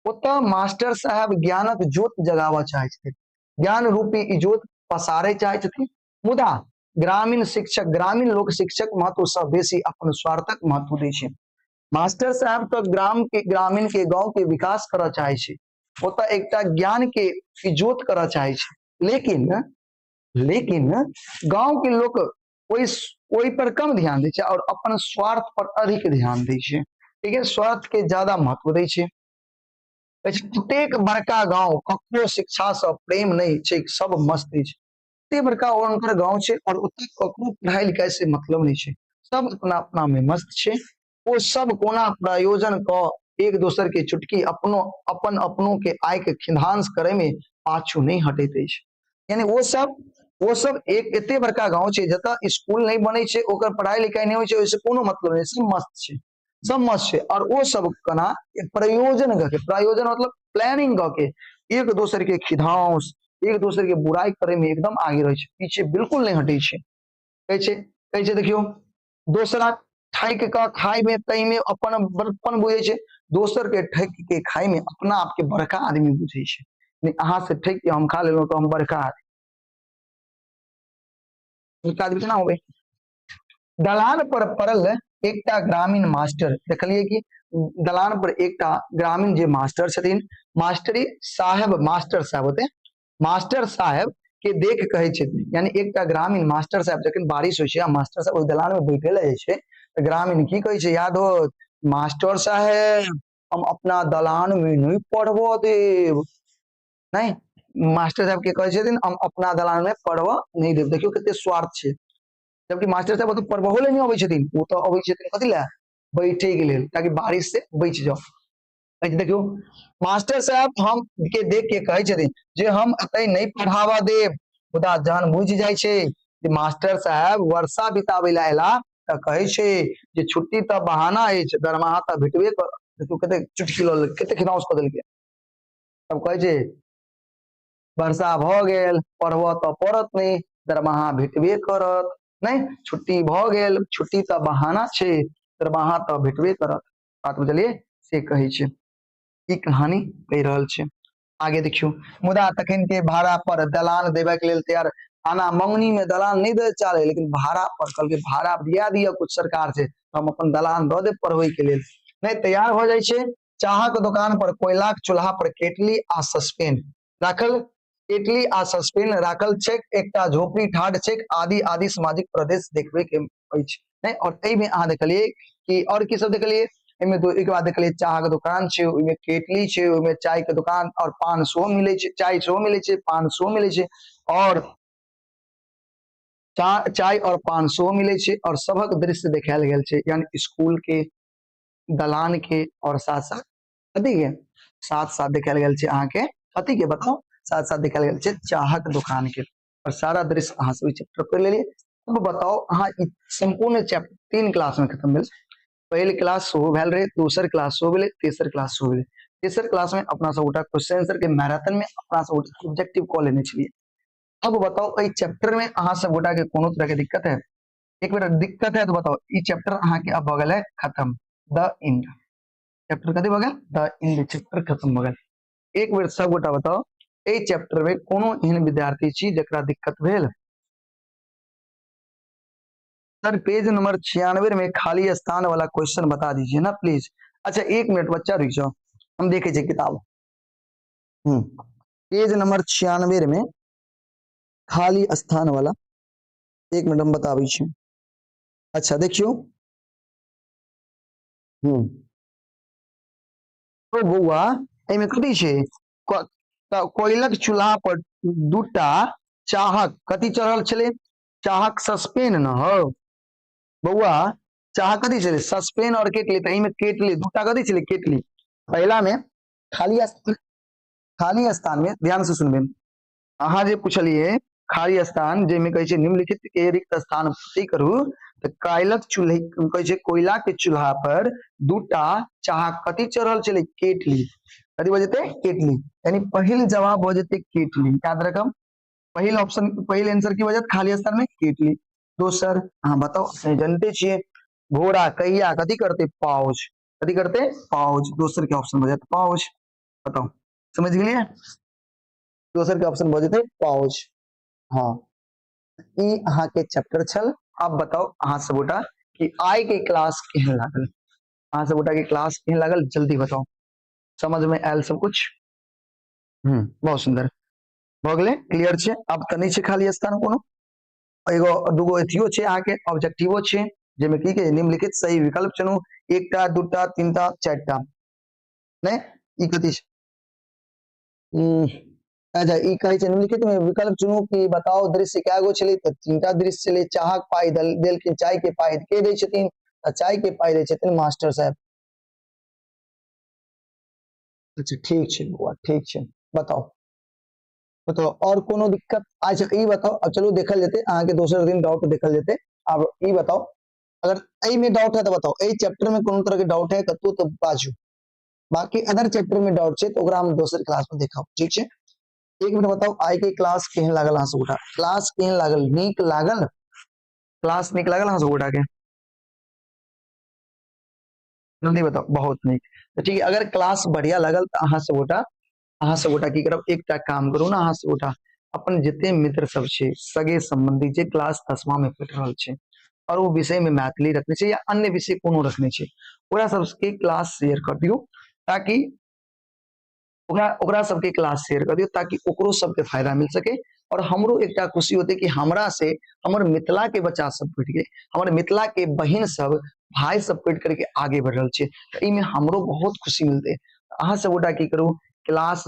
ओतऽ मास्टर साहब ज्ञानक ज्योत जगाबऽ चाहै छथिन, ज्ञान रूपी इजोत पसारै चाहै छथिन। मुदा ग्रामीण शिक्षक, ग्रामीण लोक शिक्षक महत्व सँ बेसी अपन स्वार्थक महत्व दै छै। मास्टर साहब तऽ ग्राम के, ग्रामीण के, गांव के विकास करऽ चाहै छै, ओतऽ एकटा ज्ञान के इजोत करऽ चाहै छै, लेकिन लेकिन गांव के लोक ओहि पर कम ध्यान दै छै और अपन स्वार्थ पर अधिक ध्यान दै छै, ठीक है, स्वार्थ के ज्यादा महत्व दै छै। प्रत्येक बड़का गांव ककरो शिक्षा से प्रेम नहीं छै, सब मस्त अछि। एते बड़का हुनकर गांव छै और ओते ककरो पढ़ाई लिखाई से मतलब नहीं छै, सब अपना अपना में मस्त छै। ओ सब कोना प्रयोजन क एक दोसर के चुटकी अपनो अपन अपनो के आय के खिधांस करे में पाछू नहीं हटैत अछि। यानी ओ सब एक एते बड़का गांव छै जतऽ स्कूल नहीं बनै छै, ओकर पढ़ाई लिखाई नहीं होइ छै, ओहिसे कोनो मतलब नहीं, सब मस्त छै, सब मस्त छै। और ओ सब केना एक प्रयोजन कऽ के, प्रयोजन मतलब प्लानिंग कऽ के एक दोसर के खिधांस, एक दोसर के बुराई करे में एकदम आगे रहै छै, पीछे बिल्कुल नहीं हटै छै। कहै छै देखियौ, दोसरा ठकि कऽ खाय में तै में अपन बड़पन बुझै छै, दोसर के ठकि के खाय में अपना आप के बड़का आदमी बुझै छै। नहीं, अहाँ से ठकि के हम खा लेलहुँ तऽ हम बड़का आदमी, बड़का आदमी केना होबै। दलान पर पड़ल एकटा ग्रामीण मास्टर, देखलियै कि दलान पर एकटा ग्रामीण जे मास्टर छथिन, मास्टरी साहेब, मास्टर साहेब होते, मास्टर साहेब के देख कहै छथिन, यानी एकटा ग्रामीण मास्टर साहेब जखन बारिश होइ छै आ मास्टर साहेब ओहि दलान में बैठे लए जाइ छै तऽ ग्रामीण की कहै छै, याद हो मास्टर साहेब हम अपना दलान में नहीं पढ़बऽ देब, नहीं मास्टर साहब के कहै छथिन हम अपना दलान में पढ़बऽ नहीं देब। देखियौ कते स्वार्थ छै, जबकि मास्टर साहब ओतऽ पढ़बहो लए नहि अबै छथिन, ओ तऽ अबै छथिन कथी लए, बैठे के लेल, ताकि बारिश से बचि जाओ। देखियौ मास्टर साहब हम के देख के कहै छथिन जे हम एतै नहि पढ़ाबऽ देब, मुदा जहन बुझि जाइ छै जे मास्टर साहब वर्षा बिताबै लए अयला तऽ कहै छै जे छुट्टी तऽ बहाना अछि, दरमाहा तऽ भेटबे कर। देखियौ कते चुटकी लऽ लेलकै, कते खिदाउस कऽ देलकै। तब कहै छै वर्षा भऽ गेल, पढ़बऽ तऽ पड़त नहि, दरमाहा भेटबे करत। नहि, छुट्टी भऽ गेल, छुट्टी तऽ बहाना छै, दरमाहा तऽ भेटबे करत। बात बुझलियै? से कहै छै, ई कहानी कहि रहल छै। आगे देखियौ, मुदा तखन के भाड़ा पर दलान देबे के लेल तैयार। आना मंगनी में दलान नहीं दे चाहे, लेकिन भाड़ा पर कहलकै भाड़ा दिया दिया कुछ सरकार से, तो हम अपन दलान दऽ देब पढ़बै के लेल। नहीं तैयार भऽ जाइ छै। चाहक दोकान पर कोयलाक चूल्हा पर केटली आ सस्पेन राखल, केटली आ सस्पेन राखल छैक, एकटा झोपड़ी ठाढ़ छैक, आदि आदि सामाजिक प्रदेश देखबे के अछि। नहीं, और एहिमे अहाँ देखलियै कि और की सब देखलियै एहिमे? दो एक बात देखलियै, चाहक दोकान छै, ओहिमे केटली छै, ओहिमे चाय के दोकान और पान सेहो मिलै छै, चाय सेहो मिलै छै, पान सेहो मिलै छै, और चाय और पान सेहो मिलै छै, और सभक दृश्य देखायल गेल छै, यानी स्कूल के, दलान के, और साथ साथ कथी के साथ साथ देखायल गेल छै अहाँके, कथी के बताउ? साथ साथ देखायल गेल छै चाहक दोकान के, और सारा दृश्य अहाँ सब चैप्टर पढ़ि लेलियै। अब बताउ अहाँ ई सम्पूर्ण चैप्टर 3 क्लास में खत्म भेल। पहिल क्लास सेहो भेल रहे, दोसर क्लास सेहो भेलै, तेसर क्लास सेहो भेलै। तेसर क्लास में अपना सब गोटा क्वेश्चन आंसर के मैराथन में अपना सब गोटा ऑब्जेक्टिव कऽ लेने छलियै। अब बताउ एहि चैप्टर में अहाँ सब गोटा के कोनो तरह के दिक्कत है? एक बेर दिक्कत है तो बताओ। ई चैप्टर अहाँ के अब भऽ गेल है खत्म, द एंड। चैप्टर कथी भऽ गेल? द एंड, चैप्टर खत्म भऽ गेल। एक बेर सब गोटा बताओ, एहि चैप्टर में कोनो एहन विद्यार्थी छी जकरा दिक्कत भेल? सर पेज नंबर 96 में खाली स्थान वाला क्वेश्चन बता दीजिए ना प्लीज। अच्छा एक मिनट बच्चा रुक जाओ, हम देखे छे किताब। पेज नंबर 96 में खाली स्थान वाला, एक मिनट हम बताबै छी। अच्छा देखियो, तो बौआ एहिमे कथी छै? कोयलक चूल्हा पर दूटा चाहक कथी चढ़ल छलै? चाहक सस्पेन न हो बौआ, चाह कथी छलै? सस्पेन और केटली। तऽ एहिमे केटली दूटा कथी छलै? केटली। पहिला में खाली स्थान, खाली स्थान में ध्यान से सुनबे, अहाँ जे पुछलियै खाली स्थान जाहिमे कहै छै निम्नलिखित के रिक्त स्थान पूर्ति करू, तऽ कायलक चूल्हे कहै छै कोयला के चूल्हा पर दूटा चाह कथी चढ़ल छलै? केटली। कथी भऽ जेतै? केटली। यानी पहिल जवाब भऽ जेतै केटली। याद रखब, पहिल ऑप्शन, पहिल आंसर की भऽ जायत खाली स्थान में? केटली। दोसर अहाँ बताउ, अपने जनते छियै घोड़ा कहिया कथी करतै? पाउच। कथी करतै? पाउच। दोसर के ऑप्शन भऽ जायत पाउच। बताउ समझ गेलियै? दोसर के ऑप्शन भऽ जेतै पाउच। हाँ, ई अहाँ के चैप्टर छल। अब बताउ अहाँ सब गोटा कि आइ के क्लास केहन लागल? अहाँ सब गोटा के क्लास केहन लागल जल्दी बताउ। समझ में आयल सब कुछ? बहुत सुंदर भऽ गेलै, क्लियर छै। अब तऽ नहि छै खाली स्थान कोनो, एगो दूगो अथियो छै अहाँके, ऑब्जेक्टिवो छै, जाहिमे की के निम्नलिखित सही विकल्प चुनू, एकटा दूटा तीनटा चारिटा। नहि ई कथी छै? अच्छा ई कहै छै निम्नलिखित में विकल्प चुनू कि बताओ दृश्य कए गो छलै? तऽ तीनटा दृश्य छलै। चाहक पाइ देलखिन, चाय के पाइ के दै छथिन? तऽ चाय के पाइ दै छथिन मास्टर साहेब। अच्छा ठीक छै बौआ, ठीक छै। बताउ बताउ और कोनो दिक्कत? अच्छा ई बताउ, अब चलू देखल जेतै अहाँके दोसर दिन डाउट देखल जेतै। आब ई बताउ, अगर एहिमे डाउट है तऽ बताउ, एहि चैप्टर में कोनो तरह के डाउट है कतौ तऽ बाजू, बाकी अदर चैप्टर में डाउट छै तऽ ओकरा हम दोसर क्लास में देखब, ठीक छै? एक मिनट बताउ आइ के क्लास केहन लागल अहाँ सब गोटा? क्लास केहन लागल? नीक लागल? क्लास नीक लागल अहाँ सब गोटा के? जल्दी बताउ। बहुत नीक। तऽ ठीक है, अगर क्लास बढ़िया लागल तऽ अहाँ सब गोटा की करब, एकटा काम करू ने, अहाँ सब गोटा अपन जते मित्र सब छै, सगे संबंधी जे क्लास 10वां में पढ़ि रहल छै और ओ विषय में मैथिली रखने छै या अन्य विषय कोनो रखने छै, ओकरा सबके क्लास शेयर कर दियौ, ताकि ओकरा सबके क्लास शेयर कर दियौ, ताकि ओकरो सबके फायदा मिल सके और हमरो एकटा खुशी होते कि हमरा से हमर मिथिला के बच्चा सब पढ़ि के, हमर मिथिला के बहिन सब भाई सब पढ़ि करके आगे बढ़ रहल छै, तऽ एहिमे हमरो बहुत खुशी मिलते। अहाँ सब गोटा की करू, क्लास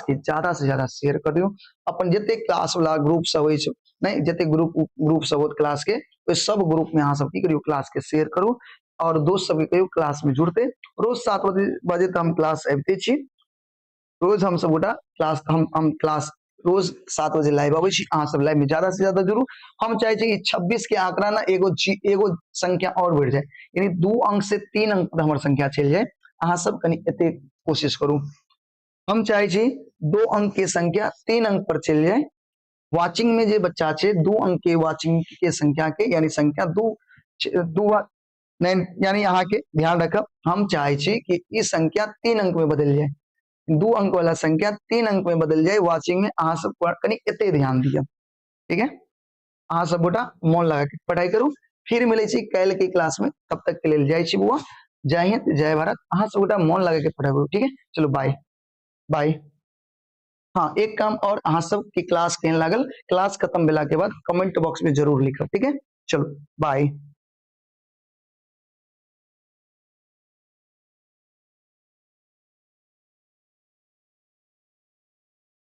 के ज्यादा से ज्यादा शेयर कर दियौ, अपन जते क्लास वाला ग्रुप सब अछि, नहि जते ग्रुप सब होत क्लास के, ओहि सब ग्रुप में अहाँ सब की करियौ, क्लास के शेयर करू और दोस्त सबके कहियौ क्लास में जुड़ते। रोज 7 बजे तऽ हम क्लास अबिते छी, रोज हम सब गोटा क्लास, हम क्लास रोज 7 बजे लाइव अबै छी, अहाँ सब लाइव में ज्यादा से ज्यादा जुड़ू। हम चाहे छी कि 26 के आंकड़ा ना एगो संख्या और बढ़ि जाए, यानी 2 अंक से 3 अंक पर हमर संख्या चलि जाए। अहाँ सब कनि एते कोशिश करू। हम चाहे छी 2 अंक के संख्या 3 अंक पर चलि जाए, वाचिंग में जे बच्चा छै, 2 अंक के वाचिंग के संख्या के, यानी संख्या दू दू नहीं, यानी अहाँ के ध्यान रखब, हम चाहे छी कि ई संख्या 3 अंक में बदल जाए, 2 अंक वाला संख्या 3 अंक में बदल जाए वाचिंग में। अहाँ सब कनी एते ध्यान दिअ, ठीक है? अहाँ सब गोटा मन लगा के पढ़ाई करू। फिर मिले छी काल्हि के क्लास में, तब तक के लेल जाइ छी बुआ, जय हिंद जय भारत। अहाँ सब गोटा मन लगा के पढ़ाई करू, ठीक है? चलो बाय बाय। हाँ, एक काम और, अहाँ सब के क्लास केहन लागल, क्लास खत्म भेला के बाद कमेंट बॉक्स में जरूर लिखब, ठीक है? चलो बाय।